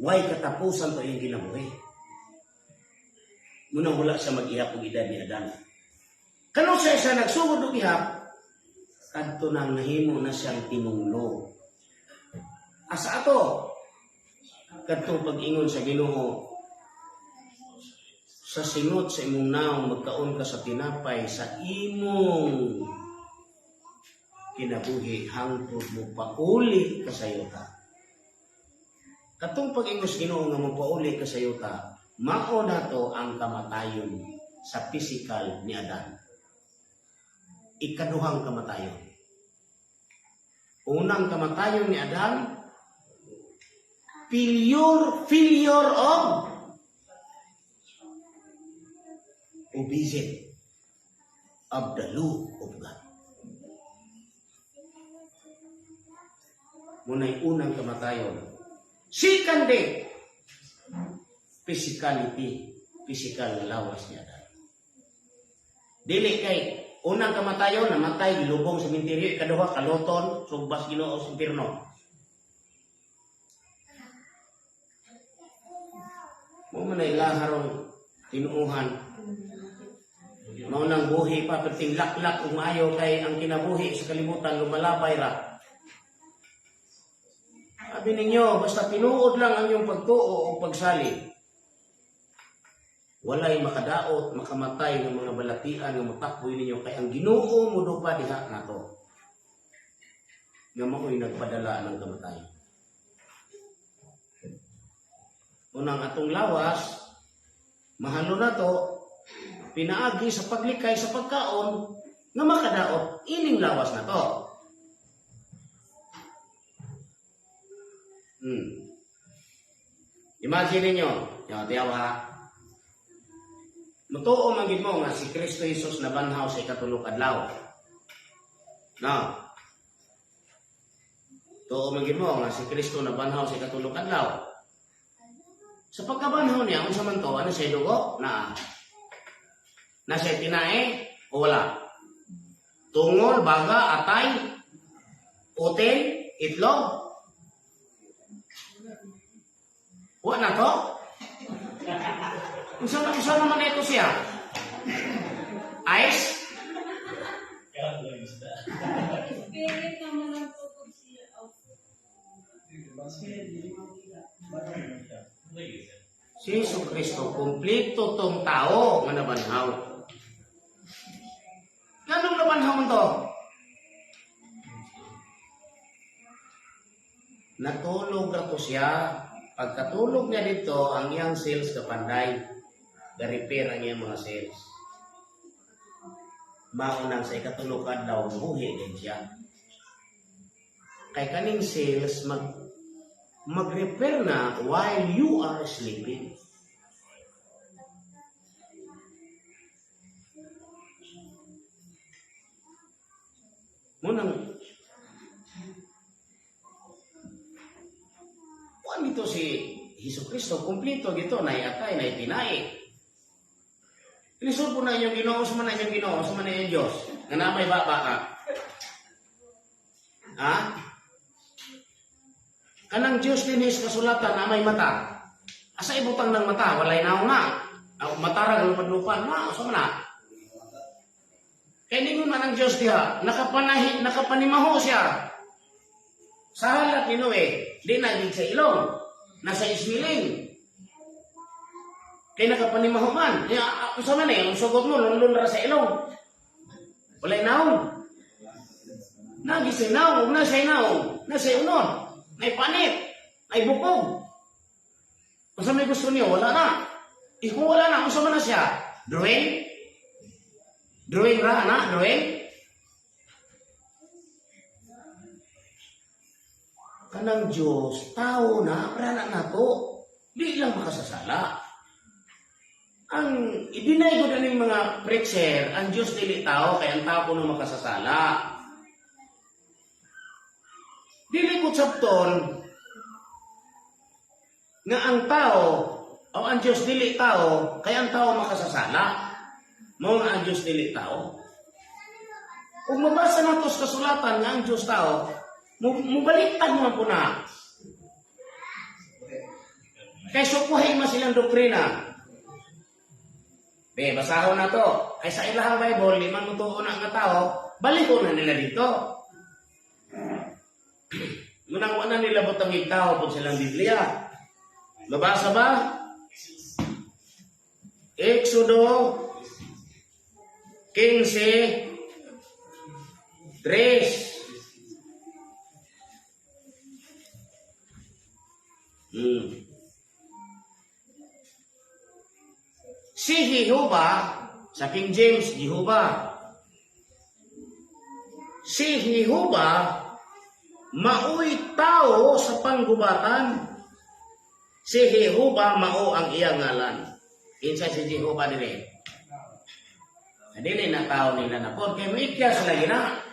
S1: Way katapusan to iyang kinabuhi. Munang wala siya mag-ihap og edad ni Adan. Kano siya nagsugod og ihap, kadto nang nahimo na siyang tinunglo. Asa ato? Kadto pag-ingon sa Ginoo, sa singot sa imong naong magkaon ka sa tinapay sa imong kinabuhi hangtod mo pauli ka sa yuta. Katong pag-ingon sa Ginoo nga mopauli ka sa yuta, mao na to ang kamatayon sa physical ni Adan. Ikaduhang kamatayon. Unang kamatayon ni Adan, failure of obedience of the law of God. Muna'y unang kamatayon. Second day, physicality, physical nga lawas ni Adan. Dili kay unang kamatayon, namatay, gilubong sa sementeryo, ikaduha, kaluton, sugbas Ginoo sa impierno. Mo man ay laharong tinuuhan. Mao nang buhi pa, perting laklak ug maayo kay ang kinabuhi sa kalibutan lumalabay ra. Sabi ninyo, basta tinuod lang ang iyong pagtuo o pagsali. Walay makadaot, makamatay ng mga balatian nga motakboy ninyo kay ang Ginoo modupa diha nato. Nga mao'y nagpadala ng kamatayon. Unang atong lawas, mahalo na to, pinaagi sa paglikay sa pagkaon, nga makadaot, ining lawas na to. Imagine ninyo, yo, tiyaw ha. Mutuo man gid mo nga si Kristo Jesus nabanhaw sa ikatulong adlaw. No. Tuo man gid mo nga si Kristo nabanhaw sa ikatulong adlaw. Sa pagkabanhaw niya, unsa man to, ano siya dugo? Na. Na siya tinae? O wala? Tungol, baga, atay, utin, itlog. Wa na to? Unsa naman ito siya? Ice?
S2: Spirit naman ang tukod siya.
S1: Si Jesu Kristo, kumpleto tong tao nga nabanhaw. Nganong nabanhaw man to? Natulog ra to siya. Pagkatulog niya dito, ang iyang cells kapanday. Ga-repair ang iyang mga cells. Maunang sa ikatulog adlaw, buhi din siya. Kay kaning cells mag-repair na while you are sleeping. Munang kuan dito si Hesus Kristo, kumpleto gito, naiatay, naitinai. Lisod po na inyong Ginoo, sa man na inyong Ginoo, sa man na inyong Diyos. Nga na may baba ka. Ha? Kanang Diyos dinis kasulatan na may mata. Asa ibutang ng mata? Walay naong na. Ang matara ng lupad-lupan. Na, asa man na? Kaya ningon man ang Diyos diha, nakapanahi, nakapanimaho siya. Sa halat ni Noe, di na gid sa ilong, nasa ismiling. Kaya nakapanimaho man. Ya, unsa man eh, ang sugot mo, lunlun ra sa ilong. Walay naong. Nagi sa naong, ug nasa naong, nasa unod, nay panit, nay bukog. Unsa may gusto niyo, wala na. Eh, kung wala na, unsa man na siya? Drawing? Drawing ra na, drawing? Kanang Diyos, tao na, para na nato. Di lang makasasala. Ang i-deny ko na ng mga preacher, ang Diyos dili tao, kaya ang tao kuno makasasala. Dili ko sabton nga ang tao o ang Diyos dili tao, kaya ang tao makasasala. Mao nga ang Diyos dili tao. Kung mabasa nato sa kasulatan nga ang Diyos tao, mubaliktad mo po na. Kay sukuhin man silang doktrina. Be, basahon na to. Kay sa ilahang Bible, di man mo na nga tao, baliko na nila dito. Munang wala nila butang tao po silang Biblia. Mabasa ba? Exodo 15:3. Si Jehova, sa King James, Jehova. Si Jehova, maoy tao sa panggubatan. Si Jehova mao ang iyang ngalan. Kinsa si Jehova dire? Dili na tao nila na po. Kay moikyas lagi na.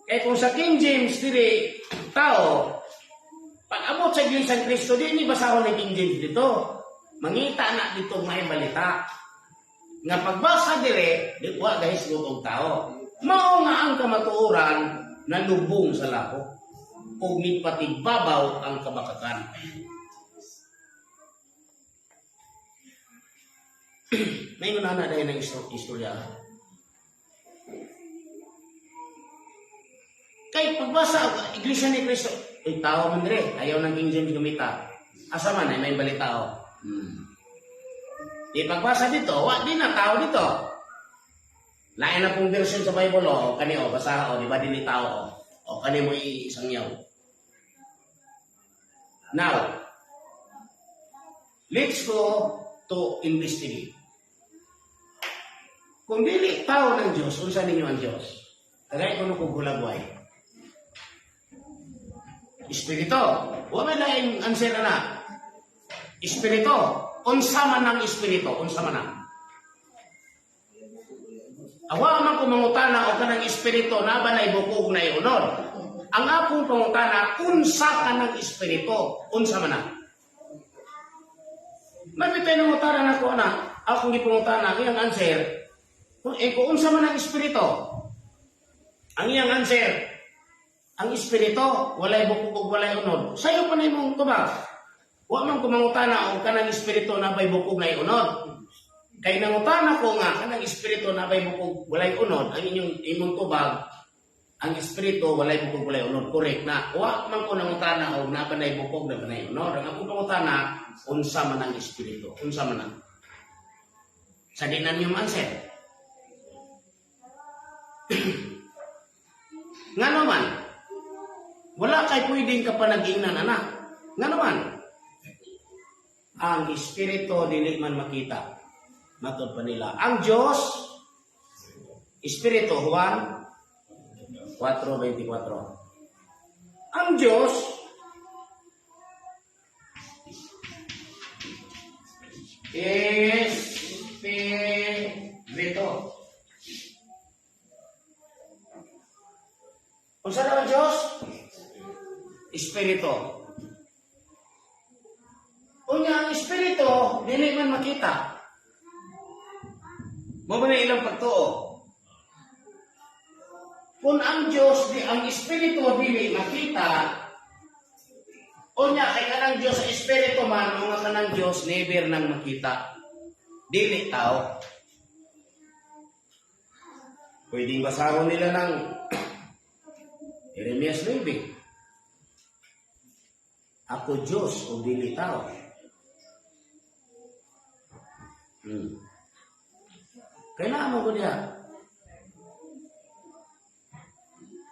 S1: Kay kung sa King James diri tao, pag abot sa Iglesia ni Kristo, di ni basahon ni King James dito. Mangita na dito may balita. Nga pagbasa dire, di wa gahis og tao. Mao nga ang kamatuoran na lubong sa lako ug mipatigbabaw ang kabakakan. May na dahil ng istorya. Kay pagbasa Iglesia ni Kristo, ay tao man dire, ayaw ng King James gumita. Asa man ay may balita o. Di pagbasa dito, wa di na tao dito. Lain na pong version sa Bible o, kani o, basa o, di ba dili tao o. O kani mo isang yaw. Now, let's go to investigate. Kung dili tao ng Diyos, unsa ninyo ang Diyos? Tagay ko nung hulagway. Espiritu. Wa may laing answer na. Espiritu. Unsa man ang espiritu? Unsa man ang? Awa man ko mangutana o kanang espiritu na ba na ibukog na iunod. Ang akong pangutana, unsa ka ng espiritu? Unsa man ang? Mabitay nang utana na ko na. Akong gipangutana, ang iyang answer, kung unsa man ang espiritu, ang iyang answer, ang espiritu, walay bukog ug walay unod. Sayo pa na imong tubag. Wa man ko mangutana og kanang espiritu naa bay bukog, naay unod. Kay nangutana ko nga kanang espiritu naa bay bukog, walay unod, ang inyong imong tubag, ang espiritu walay bukog, walay unod, correct na. Wa man ko nangutana og naa ba nay bukog, naa ba nay unod. Ang akong pangutana, unsa man ang espiritu? Unsa man ang? Sa di na niyo answer. Nga naman, wala kay pwedeng kapanag-ingnan, anak. Nga naman, ang espiritu dili man makita. Matod pa nila. Ang Diyos, espiritu, Juan 4:24. Ang Diyos, espiritu. Unsa daw ang Diyos? Espiritu. Unya ang espiritu, dili man makita. Mao ba na ilang pagtuo? Kung ang Diyos, di ang espiritu dili makita, unya kay kanang Diyos sa espiritu man, mga kanang Diyos never nang makita. Dili tao. Pwedeng basahon nila ng Jeremias 9. Ako Diyos o dili tao. Kailangan mo ko niya.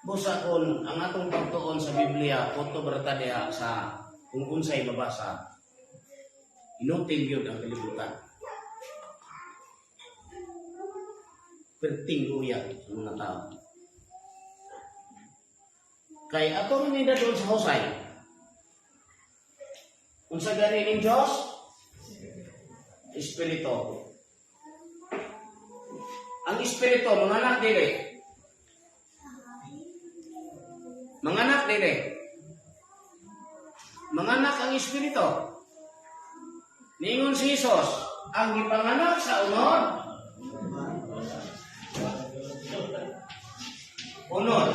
S1: Busa kung ang atong pagtuon sa Biblia, kutob ra ta diha sa kung unsay mabasa, inutil yun ang kalibutan. Perting luya ang mga tao. Kay ato rin nila doon sa husay. Unsa gani ning Diyos? Espiritu. Ang espiritu, manganak dili. Manganak dili. Manganak ang espiritu. Ningon si Jesus, ang gipanganak sa unod, unod.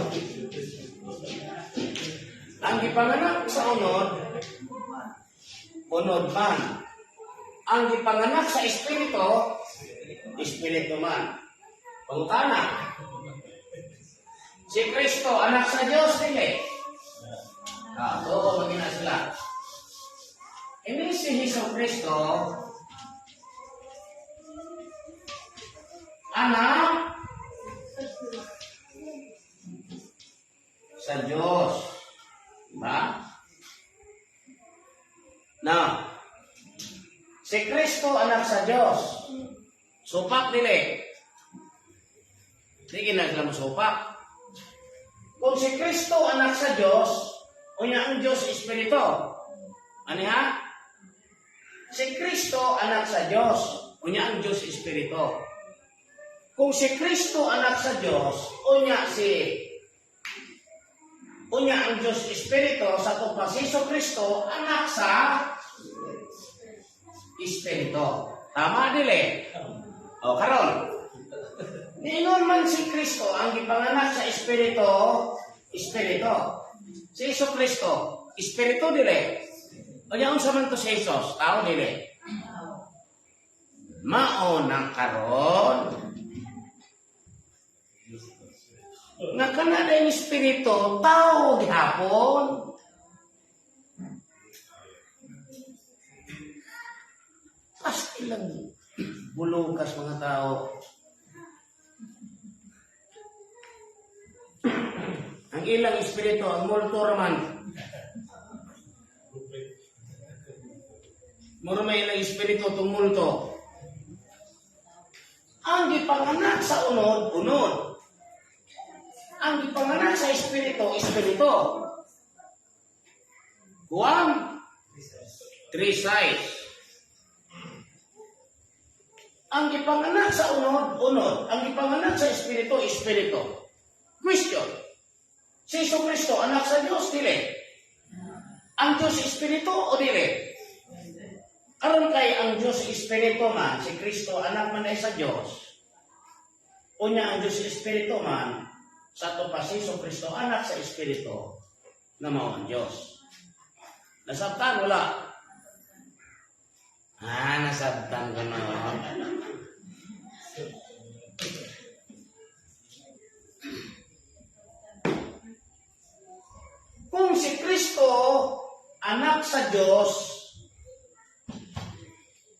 S1: Ang gipanganak sa unod, unod man. Ang gipanganak sa espiritu, espiritu man. Pangutana. Si Kristo, anak sa Diyos, dili. Ah, oo, magina sila. Ini si Hesus Kristo, anak sa Diyos. Diba? Now, si Kristo anak sa Diyos. Supak dili. Di na sila mosupak. Kung si Kristo anak sa Diyos, unya ang Diyos Espiritu. Ano ha? Si Kristo anak sa Diyos, unya ang Diyos Espiritu. Kung si Kristo anak sa Diyos, unya ang Diyos Espiritu, sa pa si Jesu Kristo anak sa Espiritu. Tama dili? O karon. Niingon man si Kristo ang gipanganak sa Espiritu, Espiritu. Si Jesu Kristo, Espiritu dili. Unya unsa man to si Jesus? Tao dili. Mao nang karon nga kana dayong espiritu tao gihapon. Pasti lang bulukas mga tao. Ang ilang espiritu, ang multo raman. Mura may ilang espiritu, tumulto. Ang gipanganak sa unod, unod. Ang gipanganak sa espiritu, espiritu. Juan 3:6. Ang gipanganak sa unod, unod. Ang gipanganak sa espiritu, espiritu. Question. Si Jesu Kristo, anak sa Diyos, dili. Ang Diyos, espiritu o dili? Karon kay ang Diyos Espiritu man, si Kristo anak man ay sa Diyos. Unya ang Diyos Espiritu man, sa ato pa si Jesu Kristo anak sa Espiritu na mao ang Diyos. Nasabtan wala? Ah, nasabtan ko no. Kung si Kristo anak sa Diyos,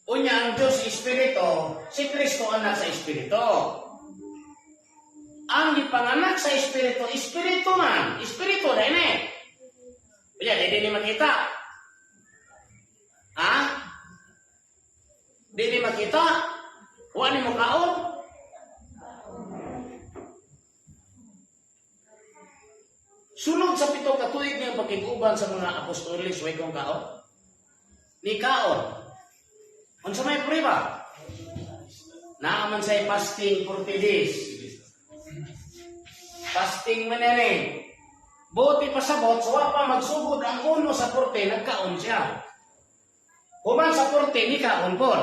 S1: unya ang Diyos Espiritu, si Kristo anak sa Espiritu. Ang gipanganak sa Espiritu, Espiritu man. Espiritu dahil eh. Unya, di ni makita. Ha? Di ni makita. Wa ni mo kaon. Sunod sa 7 ka tuig nga pakig-uban sa mga apostoles, way kong kaon. Ni kaon. Unsa may prueba? Naaman say fasting 40 days. Fasting man eh. Buti pasabot, so wa pa magsugod ang uno sa 40, nagkaon siya. Human sa 40, ni kaon po.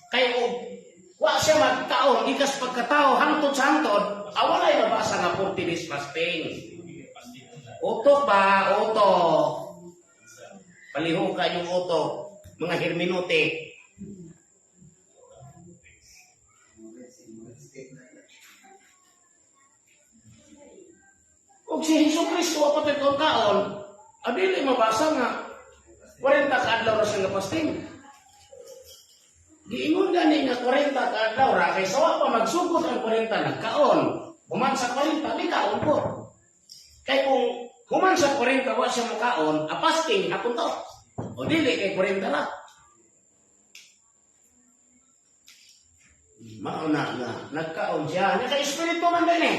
S1: Kay og wa siya magkaon, ikas pagkatao, hangtod sa hangtod, awalay mabasa nga 40 days fasting. Utok ba? Utok. Paliho ka yung utok. Mga hermeneutic. Og si Hesus Kristo wa pa to'y kaon, adili mabasa nga 40 ka adlaw ra siya nga fasting. Giingon gani nga 40 ka adlaw ra kay sawa pa magsugod ang 40 nagkaon. Human sa 40 di kaon po. Kay kung human sa 40 wa siya mokaon, a fasting hapon to. O dili kay 40 ra. Mao na nga nagkaon siya. Nya kay espiritu man din eh.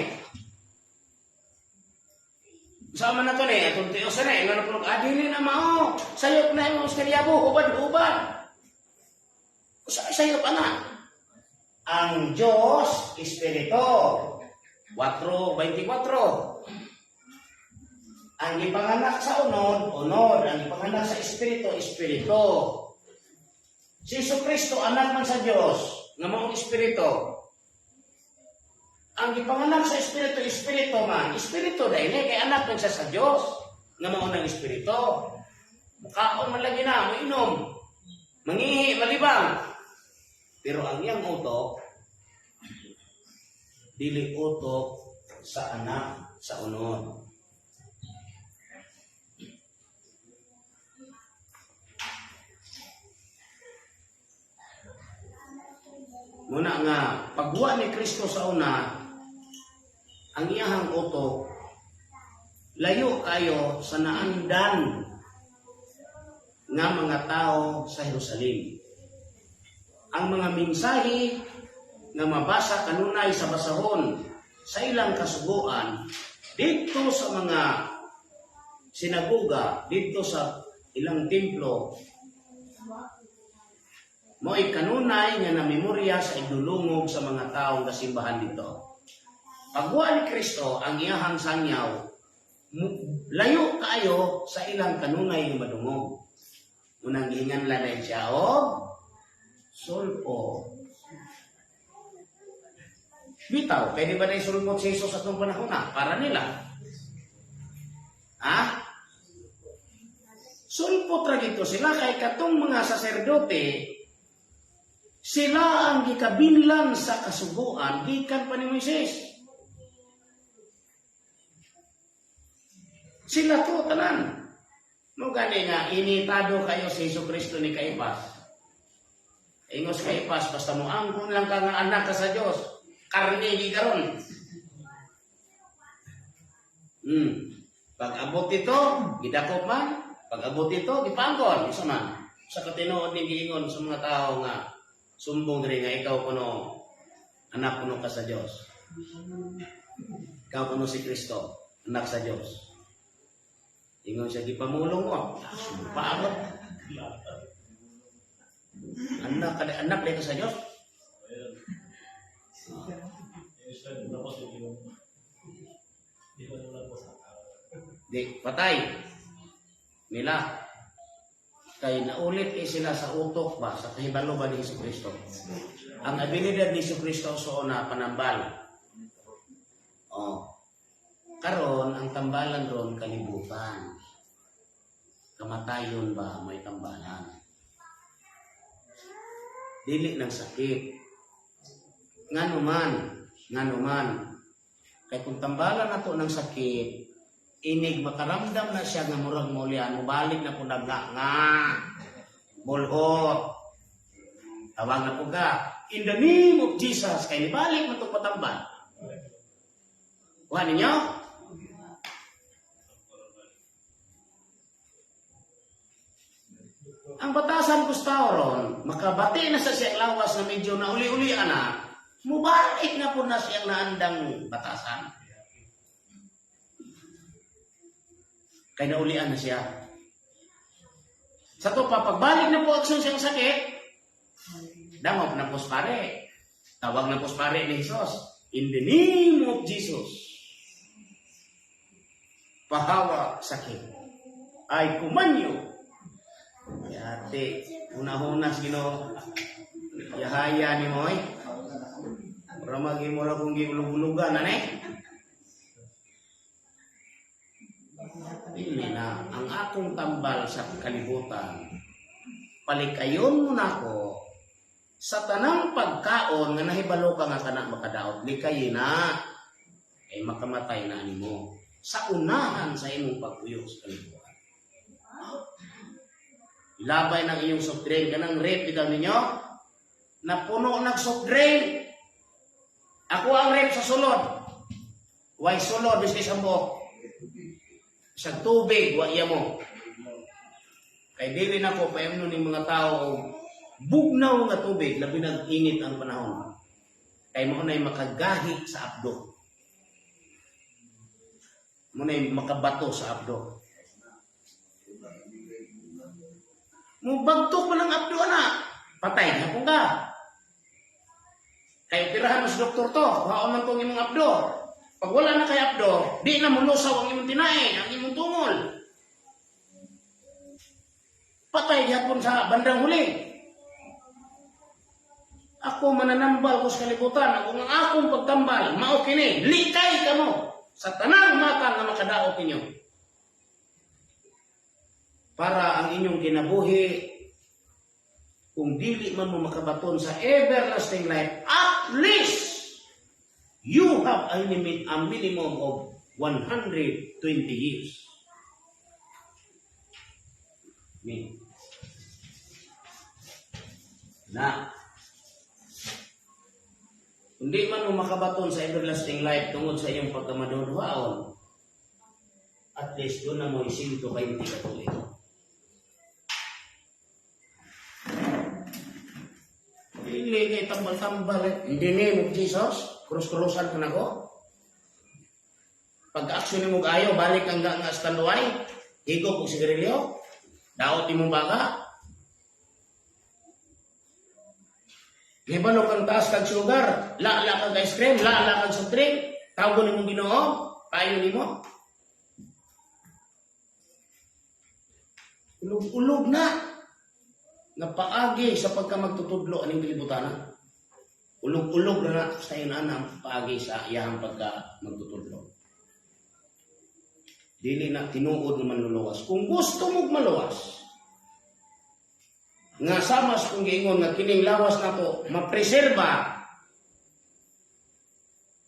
S1: Sama na to ni, atong tiyo sa na, nga napulog, ah, dili na mao. Sayop na yung Australiabo, hubad-hubad. Sayop ana. Ang Diyos, Espiritu. 4:24. Ang ipanganak sa unod, unod. Ang ipanganak sa Espiritu, Espiritu. Si Jesu Kristo, anak man sa Diyos, nga maong Espiritu. Ang gipanganak sa Espiritu, Espiritu man. Espiritu dahil eh, kay anak man siya sa Diyos, nga mao ng Espiritu. Mukaon man lagi na, moinom. Mangihi, malibang. Pero ang iyang utok, dili utok sa anak sa unod. Muna nga, pagwa ni Kristo sa una, ang iyahang utok, layo kayo sa naandan nga mga tao sa Jerusalem. Ang mga mensahe nga mabasa kanunay sa basahon sa ilang kasuguan dito sa mga sinagoga, dito sa ilang templo, mo'y kanunay nga namemorya sa idulungog sa mga taong kasimbahan dito. Pagwa ni Kristo ang iyahang sangyaw, layo kaayo sa ilang kanunay nga madungog. Unang gihingan lang siya og sulpo. Bitaw, pwede ba na isulpot si Jesus sa itong panahon na? Para nila. Ha? Sulpot ra gito sila kay katong mga saserdote, sila ang gikabinlan sa kasuguan gikan pa ni Moises. Sila to tanan. Mo gani nga initado kayo si Jesu Kristo ni Caipas. Ingos Caipas basta mo angkon lang ka nga anak ka sa Dios. Karne gi karon. Pag abot ito, gidakop man. Pag abot ito, gipangkon. Isa man. Sa katinuod ni giingon sa mga tao nga sumbong diri nga ikaw kuno anak kuno ka sa Dios. Ikaw kuno si Kristo, anak sa Dios. Ingon siya gipamulong mo. Sumpa ako. Anak ka anak dito sa Dios. Di patay. Nila. Kay naulit eh sila sa utok ba, sa kahibalo ba ni Hesus Kristo. Ang abilidad ni Hesus Kristo sa una, panambal. Oh. Karon ang tambalan ron, kalibutan. Kamatayon ba may tambalan? Dili ng sakit. Ngano man, ngano man. Kay kung tambalan nato ng sakit, inig makaramdam na siya nga murag maulian, mubalik na po nga nga. Bulhot. Tawag na po ka. In the name of Jesus, kay nibalik mo itong patambal. Kuha ninyo? Ang batasan ko sa tao ron, makabati na sa siyang lawas na medyo na uli-uli na, mubalik na po na siyang naandang batasan. Kay naulian na siya. Sa to pa, pagbalik na po aksyon siyang sakit, dangop na po pare. Tawag na po pare ni Jesus. In the name of Jesus. Pahawa sakit. Ay kumanyo. Yate, una-hunas Ginoo. Yahaya ni mo eh. Ramag mo ra kung giulog-ulugan ane. Dili na ang akong tambal sa kalibutan. Palikayon mo nako sa tanang pagkaon nga nahibalo ka nga kana makadaot, likayin na ay makamatay na nimo sa unahan sa imong pagpuyo sa kalibutan. Labay ng iyong soft drink, kanang rep bitaw ninyo, napuno ng soft drink. Ako ang rep sa sulod. Why sulod, biski sa buok. Sa tubig, wa iya mo. Kay dili na ko paimnon ning mga tao og bugnaw nga tubig, labi nag init ang panahon. Kay mao nay makagahi sa abdo. Mao nay makabato sa abdo. Mubagtok man ang abdo ana, patay na kung ka. Kay pirahan mo sa doktor to, haon man tong imong abdo. Pag wala na kay abdo, di na mulusaw ang imong tinae, ang imong tungol. Patay gihapon sa bandang huli. Ako mananambal ko sa kalibutan, ako ang akong pagtambal, mao kini, likay kamo sa tanang mata nga makadaot ninyo. Para ang inyong kinabuhi, kung dili man mo makabaton sa everlasting life, at least you have a minimum of 120 years. Me. Na. Kung di man mo makabaton sa everlasting life tungod sa iyong pagkamaduduhaon, at least doon na mo 120 ka tuig. Dili kay tambal-tambal eh. In the name of Jesus, krus-krusan ko na ko. Pag-aksyon ni mo ayo, balik ang nga standuay, higop og sigarilyo, daot imong baga. Gibalo kang taas kag sugar, la-la kag ice cream, la-la kag soft drink, tawgon nimong Ginoo, payo nimo. Ulog-ulog na. Nga paagi sa pagka magtutudlo aning kalibutan. Ulog-ulog na na sa inana ang paagi sa iyang pagka magtutudlo. Dili na tinuod nga manluluwas. Kung gusto mong maluwas, nga samas kung giingon nga kining lawas nato mapreserba,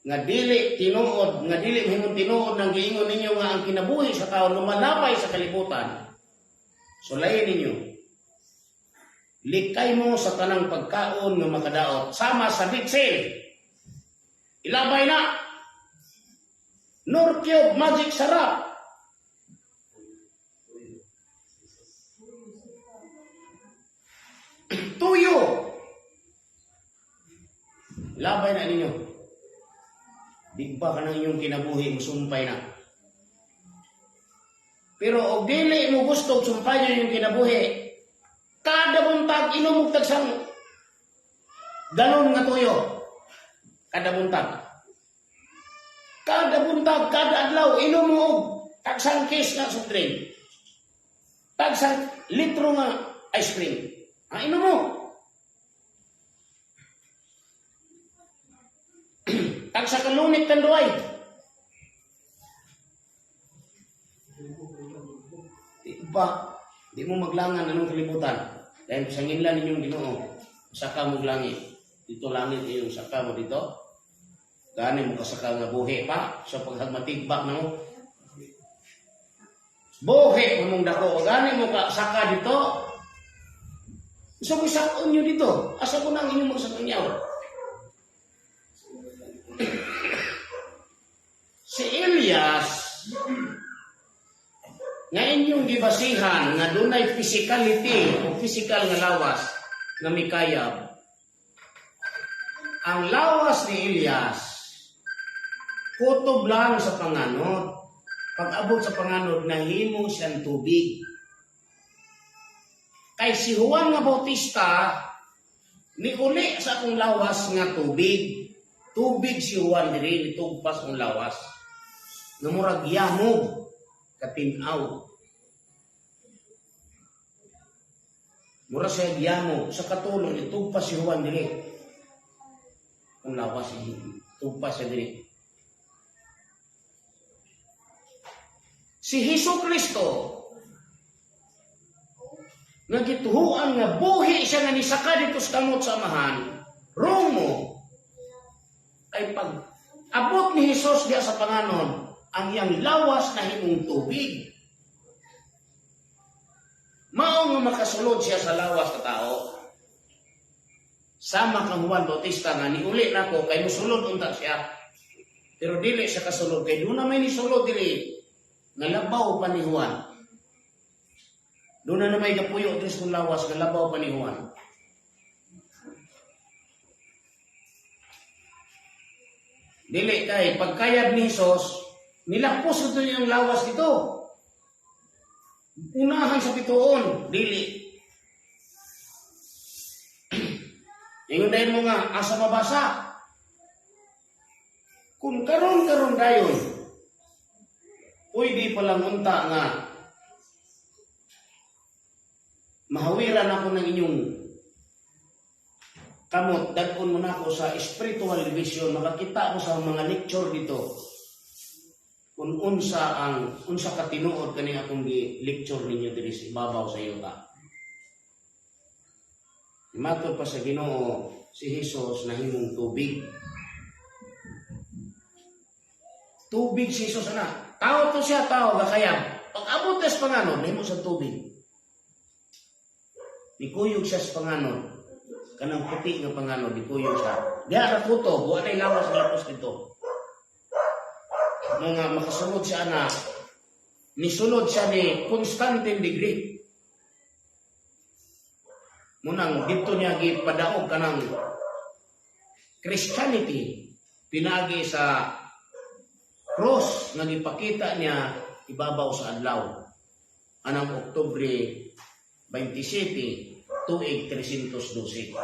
S1: nga dili tinuod, nga dili mahimong tinuod nang giingon ninyo nga ang kinabuhi sa tao lumalabay sa kalibutan, sulayin ninyo. Likay mo sa tanang pagkaon nga makadaot sama sa bitsin. Ilabay na. Norcube Magic Sarap. Tuyo. Labay na ninyo. Di ba ka ng inyong kinabuhi, musumpay na. Pero og dili mo gusto sumpay niyo yung kinabuhi, kada buntag inom og tagsang galon nga tuyo. Kada buntag. Kada buntag, kada adlaw inom mo og tagsang case nga soft drink. Tagsang litro nga ice cream. Ah, inom mo. Tagsa ka lunit Tanduay. Di ba? Di mo maglangan anong kalibutan. Dahil sa nginlan ninyong Ginoo, saka mo langit. Dito langit iyong saka mo dito. Gani mo kasaka nga buhi pa sa paghagmatigbak na mo. Buhi mo mong dako. Gani mo ka saka dito. Gusto mo sakon nyo dito. Asa ko nang inyong magsakon niyaw. Si Elias, nga inyong gibasihan nga dunay physicality o physical nga lawas nga mikayab. Ang lawas ni Elias, kutob lang sa panganod. Pag abot sa panganod, nahimo siyang tubig. Kay si Juan nga Bautista, niuli sa akong lawas nga tubig. Tubig si Juan diri, nitugpas ang lawas. Nga murag yamog, katinaw. Mura siya yamog, sa katulong, nitugpas si Juan diri. Ang lawas, tugpas siya diri. Si Hesus Kristo, nga gituhuan nga buhi siya nga nisaka dito sa kamot sa Amahan, Romo, ay pag abot ni Hesus diya sa panganon, ang iyang lawas na himong tubig. Mao nga makasulod siya sa lawas sa tao. Sama kang Juan Bautista nga niuli nako kay musulod unta siya. Pero dili siya kasulod kay doon na may nisulod dili. Nga labaw pa ni Juan. Doon na may gapuyo diri sa lawas nga labaw pa ni Juan. Dili kay pagkayab ni Hesus, nilapos ito yung lawas dito. Unahan sa pituon, dili. Ingon dahil mo nga, asa mabasa? Kung karon-karon dayon, pwede palang unta nga mahawiran ako ng inyong kamot, dad-on mo na ako sa spiritual division, makakita mo sa mga lecture dito kung unsa ang unsa ka tinuod kani akong gi-lecture ninyo diri sa ibabaw sa yuta. Matod pa sa Ginoo si Hesus nahimong tubig. Tubig si Hesus ana. Tao to siya, tao gakayab. Pag abot sa panganod, nahimo sa tubig. Nikuyog siya sa panganod. Kanang puti nga panganod, nikuyog siya. Diha ra kuto, wa nay lawas nga lapos dito. Mga makasunod siya na, nisunod siya ni Constantine the Great. Munang dito niya gipadaog kanang Christianity, pinagi sa cross nga gipakita niya ibabaw sa adlaw. Anang Oktubre 27, tuig 312.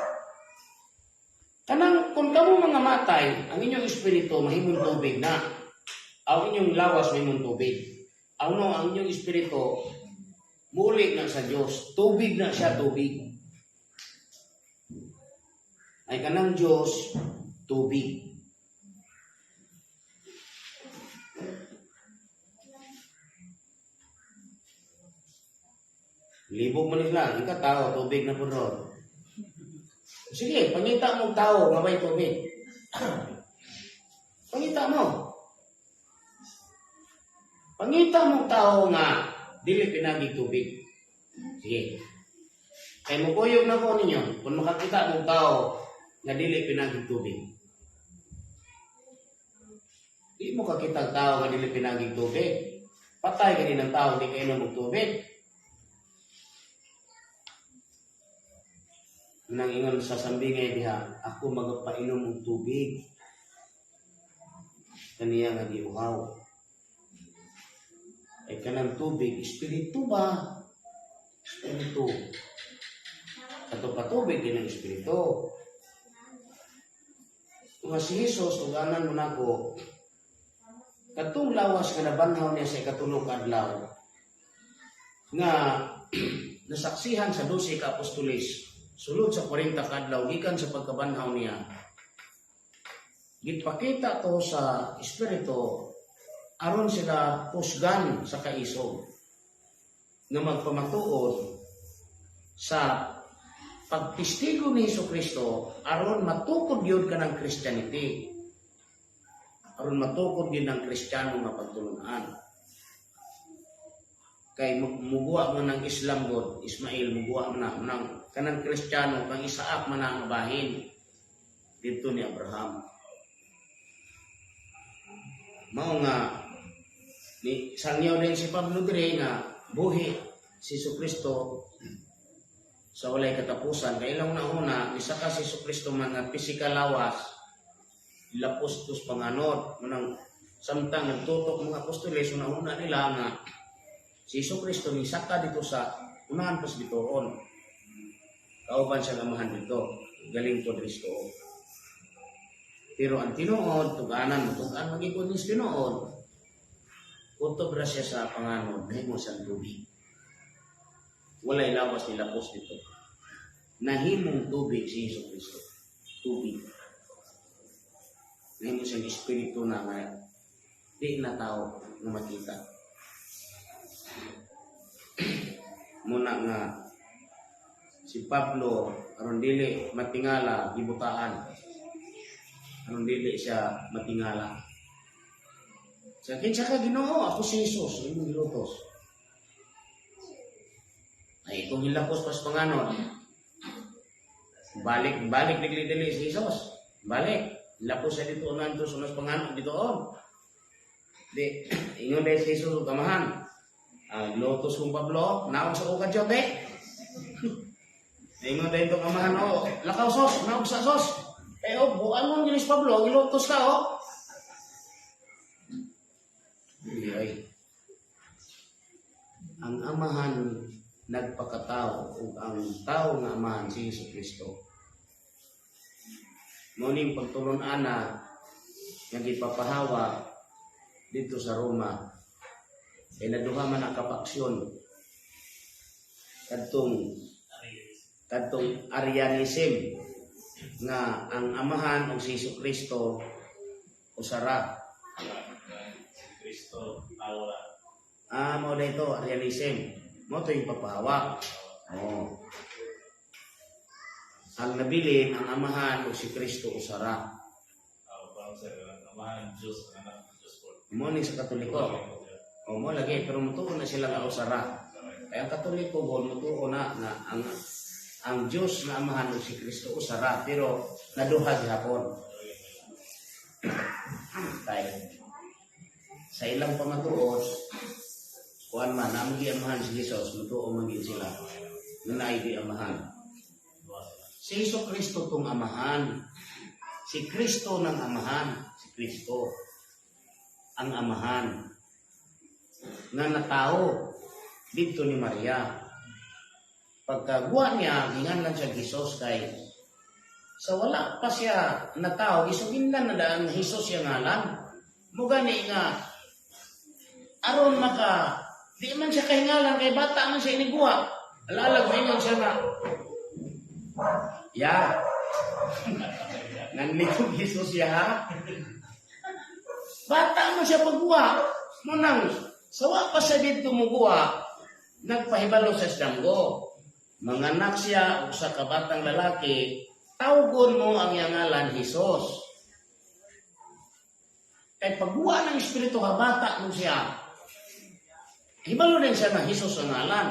S1: Kanang kung kamo mga matay, ang inyong espiritu mahimong tubig na. Ang inyong lawas mahimong tubig. Ang no, ang inyong espiritu muli na sa Dios. Tubig na siya, tubig. Ay kanang Dios, tubig. Libog man nila, ika tao, tubig na po ron. Sige, pangita mo tao, nga may tubig. Pangita mo. Pangita mo tao nga dili pinagi tubig. Sige. Kay mukuyog na ko ninyo kung makakita mo tao nga dili pinagi tubig. Di mo kakita ang tao nga dili pinagi tubig. Patay ka din ang tao, di kayo og tubig. Nang ingon sa sambingay diha, ako magpainom og tubig. Kaniya nga giuhaw. Ay kanang tubig, espiritu ba? Espiritu. Kato patubig din ang espiritu. Nga si Jesus, uganan mo nako, katong lawas nga nabanhaw niya sa ikatulo ka adlaw, nga Nasaksihan sa 12 ka apostoles sulod sa 40 ka adlaw gikan sa pagkabanhaw niya. Gipakita to sa Espiritu aron sila kusgan sa kaisog nga magpamatuod sa pagtestigo ni Hesus Kristo aron matukod gyud kanang Christianity, aron matukod gyud ang Kristiyano nga pagtulunan. Kay muguwa man ang Islam god, Ismail muguwa man na nang kanang Kristiyano, kang Isaac man ang bahin didto ni Abraham. Mao nga ni sangyaw din si Pablo dire nga buhi si Kristo sa walay katapusan, kay ilang nauna isa ka si Kristo man nga physical lawas lapos tus panganod. Manang samtang nagtutok mga apostoles, una-una nila nga si Hesus Kristo ni saka dito sa unahan pas bituon, kauban siya amahan dito galing to Kristo. Pero ang tinuod, tuganan tugan magigod ni tinuod, kutob ra siya sa panganod, nahimo siyang tubig. Walay lawas ni lapos dito, nahimong tubig si Hesus Kristo. Tubig, nahimo siyang espiritu na nga di na tao nga makita. Muna nga si Pablo, aron dili matingala, gibutaan aron dili siya matingala. Sa kinsa ka, Ginoo? Ako si Jesus imong gilutos. Ay kung gilapos pas panganod, balik balik dili dili si Jesus, balik lapos siya dito nanto sa mas panganod dito on. Di ingon dahil si Jesus ug amahan, ah, lotos kong Pablo, naog sa ukad siya, be. Ingon dahil itong amahan, oh, lakaw sos, naog sa sos. Eh, oh, buwan mo ginis Pablo, gilutos ka, oh. Ay, ay. Ang amahan nagpakatao ug ang tao nga amahan si Hesus Kristo. Mao ning pagtulon-ana nga gipapahawa dito sa Roma. Kay naduha man ang kapaksyon kadtong Arianism nga ang amahan og si Hesus Kristo usara.
S3: Si Kristo, tao ra.
S1: Ah, mao na ito, Arianism. Mao to yung papahawa. Oh. Ang nabilin, ang amahan o si Kristo usara.
S3: Ah, parang sa ang amahan, Diyos, ang anak, Diyos po.
S1: Mo ni sa Katoliko. O mo lagi, pero mutuo na sila nga usara. Kaya ang Katoliko gol mutuo na nga ang Diyos nga amahan o si Kristo usara, pero naduha gihapon. Kay sa ilang pamatuod, kuan man, naman amahan si Jesus, mutuo man gyud sila. Nga naay di amahan. Si Hesus Kristo tong amahan. Si Kristo ng amahan. Si Kristo ang amahan. Nga natao dito ni Maria. Pagkaguwa niya, gingan lang siya Jesus kay sa wala pa siya natao, isuginlan na daan Jesus siya ngalan. Mugani nga aron maka di man siya kahingalan kay bata man siya iniguwa. Alalag maingon siya nga ya. Nanlikog Jesus siya ha. Bata man siya pagguwa. Munang sawa pa siya dito muguwa, nagpahibalo sa damgo. Manganak siya og sa kabatang lalaki, tawgon mo ang iyang ngalan Jesus. Kay pagguwa ng Espiritu ha bata mo siya, hibalo din siya na Jesus ang ngalan.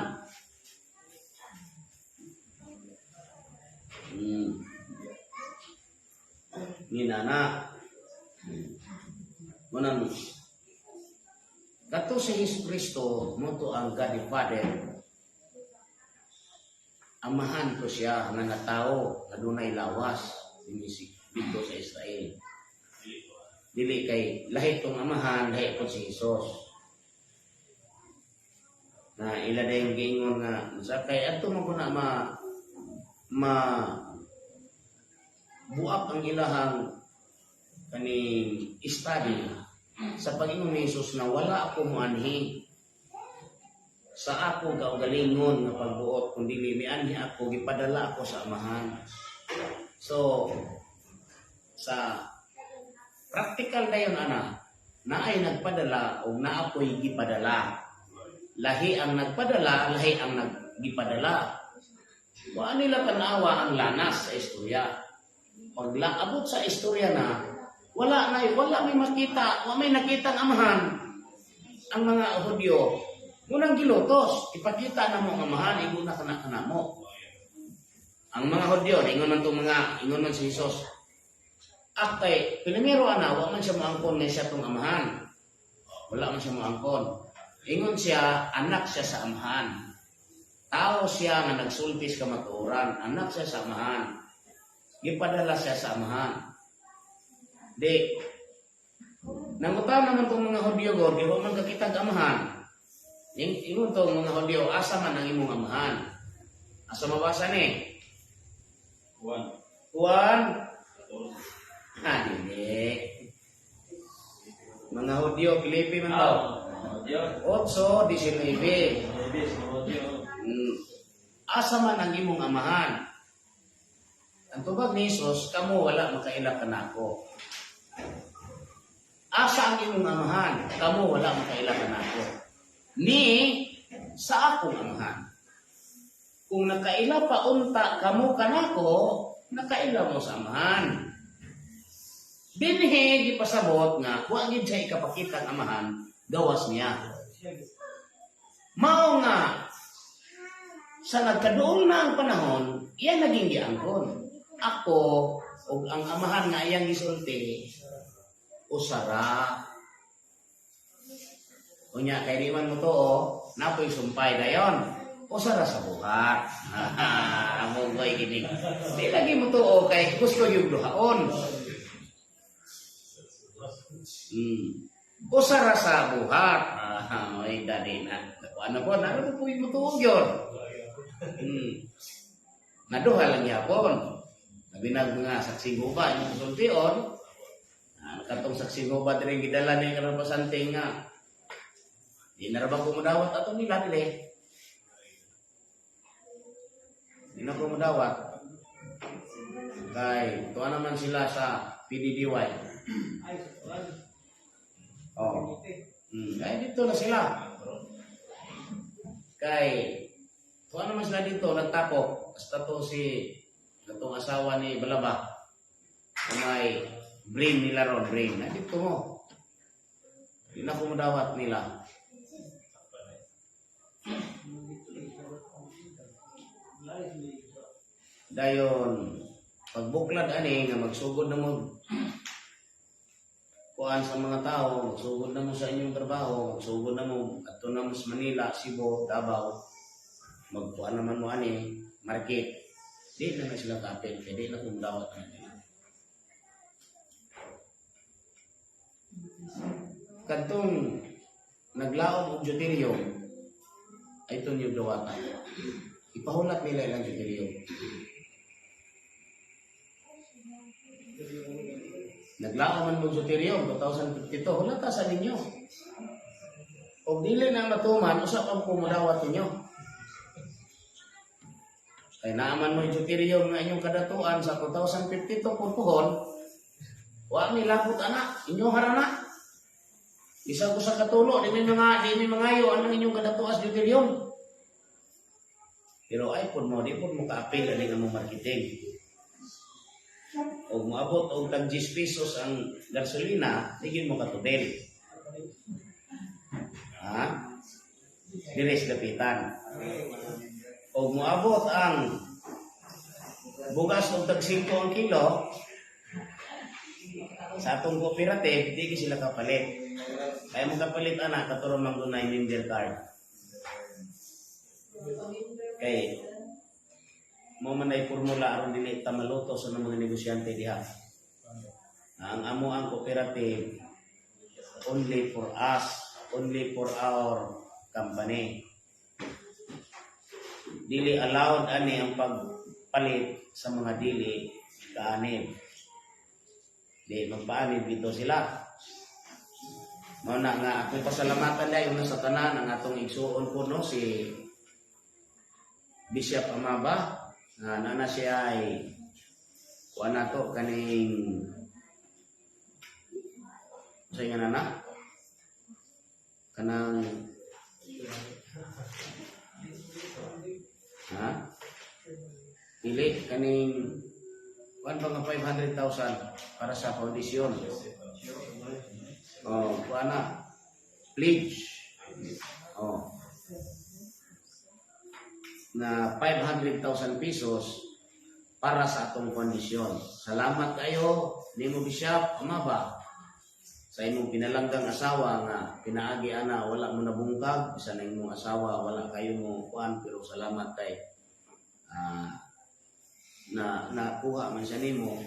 S1: Ni nana. Munang kato si Hesus Kristo mo to ang God the Father. Amahan to siya nga natao nga dunay lawas dinhi dito sa Israel. Dili kay lahi tong amahan, lahi po si Jesus. Na ila dayong giingon nga sa kay adto man ko na ma ma buak ang ilahang kaning study sa pag-ingon ni Jesus na wala ako moanhi. Sa ako kaugalingon nga pagbuot, kun dili mianhi ako, gipadala ako sa Amahan. So sa practical na yun ana, naay nagpadala o naapoy gipadala. Lahi ang nagpadala, lahi ang naggipadala. Wa nila tanawa ang lanas sa istorya. Pag laabot sa istorya na, wala na, wala may makita, wa may nakita ang Amahan. Ang mga Hudyo, munang gilutos, ipakita na mo ang Amahan, ingon na kana kana mo. Ang mga Hudyo, ingon man tong mga, ingon man si Jesus. Akay, primero ana, wa man siya moangkon nga siya tong Amahan. Wala man siya moangkon. Ingon siya, anak siya sa Amahan. Tao siya nga nagsulti sa kamatuoran, anak siya sa Amahan. Gipadala siya sa Amahan. Di, nangutan naman tong mga Hudyo gor, di wa man kakitag Amahan. Ingon tong mga Hudyo, asa man ang imong Amahan? Asa mabasa ni?
S3: Juan.
S1: Juan,
S3: 14.
S1: Ah, dili. Mga Hudyo, Pilipi man to.
S3: Ah, Hudyo.
S1: 8:19.
S3: Ibis, Hudyo.
S1: Asa man ang imong Amahan? Ang tubag ni Jesus, kamo wala makaila kanako. Asa ang imong Amahan? Kamo wala makaila kanako. Ni sa akong Amahan. Kung nakaila pa unta kamo kanako, nakaila mo sa Amahan. Dinhi gipasabot nga wa gid siya ikapakita ang Amahan gawas niya. Mao nga sa nagkaduol na ang panahon, iya naging giangkon. Ako ug ang Amahan nga iyang gisulti usara. Unya kay di man mo tuo, napoy sumpay dayon. Usara sa buhat. Amo koy kini. Di lagi mo tuo kay gusto yung duhaon. Usara sa buhat. Ah, ay dali na. Ano po, naroon po yung mutuo yun. Naduha lang yapon. Nabinag mga saksing guba, yung sultion. Ah, katong saksing guba diri gidala ni karon pasante nga. Di na ra ba ko mudawat ato nila dili. Di na ko mudawat. Kay tuwa naman sila sa PDDY. Oh. Ay dito na sila. Kay tuwa naman sila dito nagtapok. Basta to si katong asawa ni Balaba. May brain nila ron, brain. Na dito mo. Di na ko mudawat nila. Dayon, pagbuklad ani nga magsugod na mo kuan sa mga tao, magsugod na mo sa inyong trabaho, magsugod na mo adto na mo sa Manila, Cebu, Davao, magkuan naman mo ani market. Di na na sila kaapil, kay di na ko mudawat na nila. Kadtong naglaom og deuterium, ay ito yung dawatan. Ipahulat nila ilang deuterium. Naglaom man mo deuterium, 2052, hulata sa ninyo. Og dili na matuman, usa pang pumudawat ninyo. Kay naaman mo yung deuterium nga inyong kadatuan sa 2052 purpuhon, wa mi labot ana, inyo harana. Isa ko sa katulo, di mi mangayo anang inyong kadatuan sa deuterium. Pero ay pud mo, di pud mo kaapil ani nga mo marketing. Og moabot og tag 10 pesos ang gasolina, di gyud mo katubil. Ha? Diri sa dapitan. Og moabot ang bugas og tag 5 ang kilo sa atong cooperative, di gyud sila kapalit. Kaya mo kapalit ana katuro man dunay member card. Kay mo man ay formula aron dili ta maluto sa mga negosyante diha. Ang amo ang cooperative only for us, only for our company. Dili allowed ani ang pagpalit sa mga dili kaanib. Di magpaanib dito sila. Mao na nga akong pasalamatan dahil una sa tanan ang atong igsuon ko, no, si Bishop Amaba, nga nana siya ay kuan nato kaning sa nga nana kanang, ha, dili kaning kuan ba nga 500,000 para sa foundation. Oh, kuan na pledge. Oh. Na 500,000 pesos para sa atong kondisyon. Salamat kayo nimo, Bishop Amaba, sa imong pinalanggang asawa nga pinaagi ana wala mo nabungkag bisan ang imong asawa wala kayo mo kuan, pero salamat kay na nakuha man siya nimo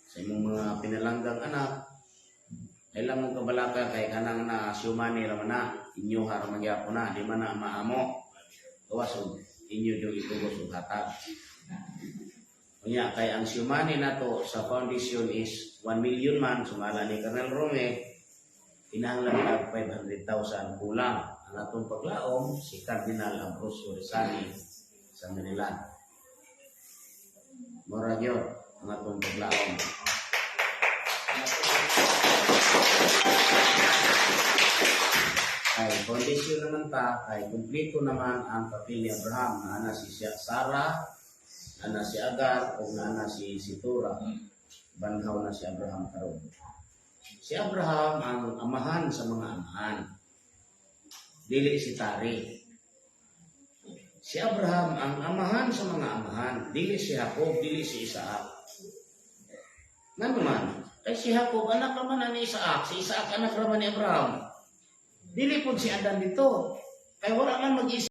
S1: sa imong mga pinalanggang anak. Ay lang mo kabalaka kay kanang na siyumani ra man na inyo ha ra man gyapon na di man na maamo gawas og inyo jud itugos og hatag. Unya kay ang siyumani nato sa foundation is 1 million man sumala ni Colonel Rome, kinahanglan tag 500,000 kulang. Ang atong paglaom si Cardinal Ambrosio Rizani sa Manila. Mora gyud ang atong paglaom. Kay foundation naman ta, kay kumpleto naman ang papel ni Abraham na ana si Sarah, ana si Agar, o ana si Situra. Banhaw na si Abraham karon. Si Abraham ang amahan sa mga amahan. Dili si Tari. Si Abraham ang amahan sa mga amahan. Dili si Jacob, dili si Isaac. Ngano man? Kay si Jacob anak naman ni Isaac, si Isaac anak naman ni Abraham. Dili pud si Adan dito. Kay wala man mag-isip.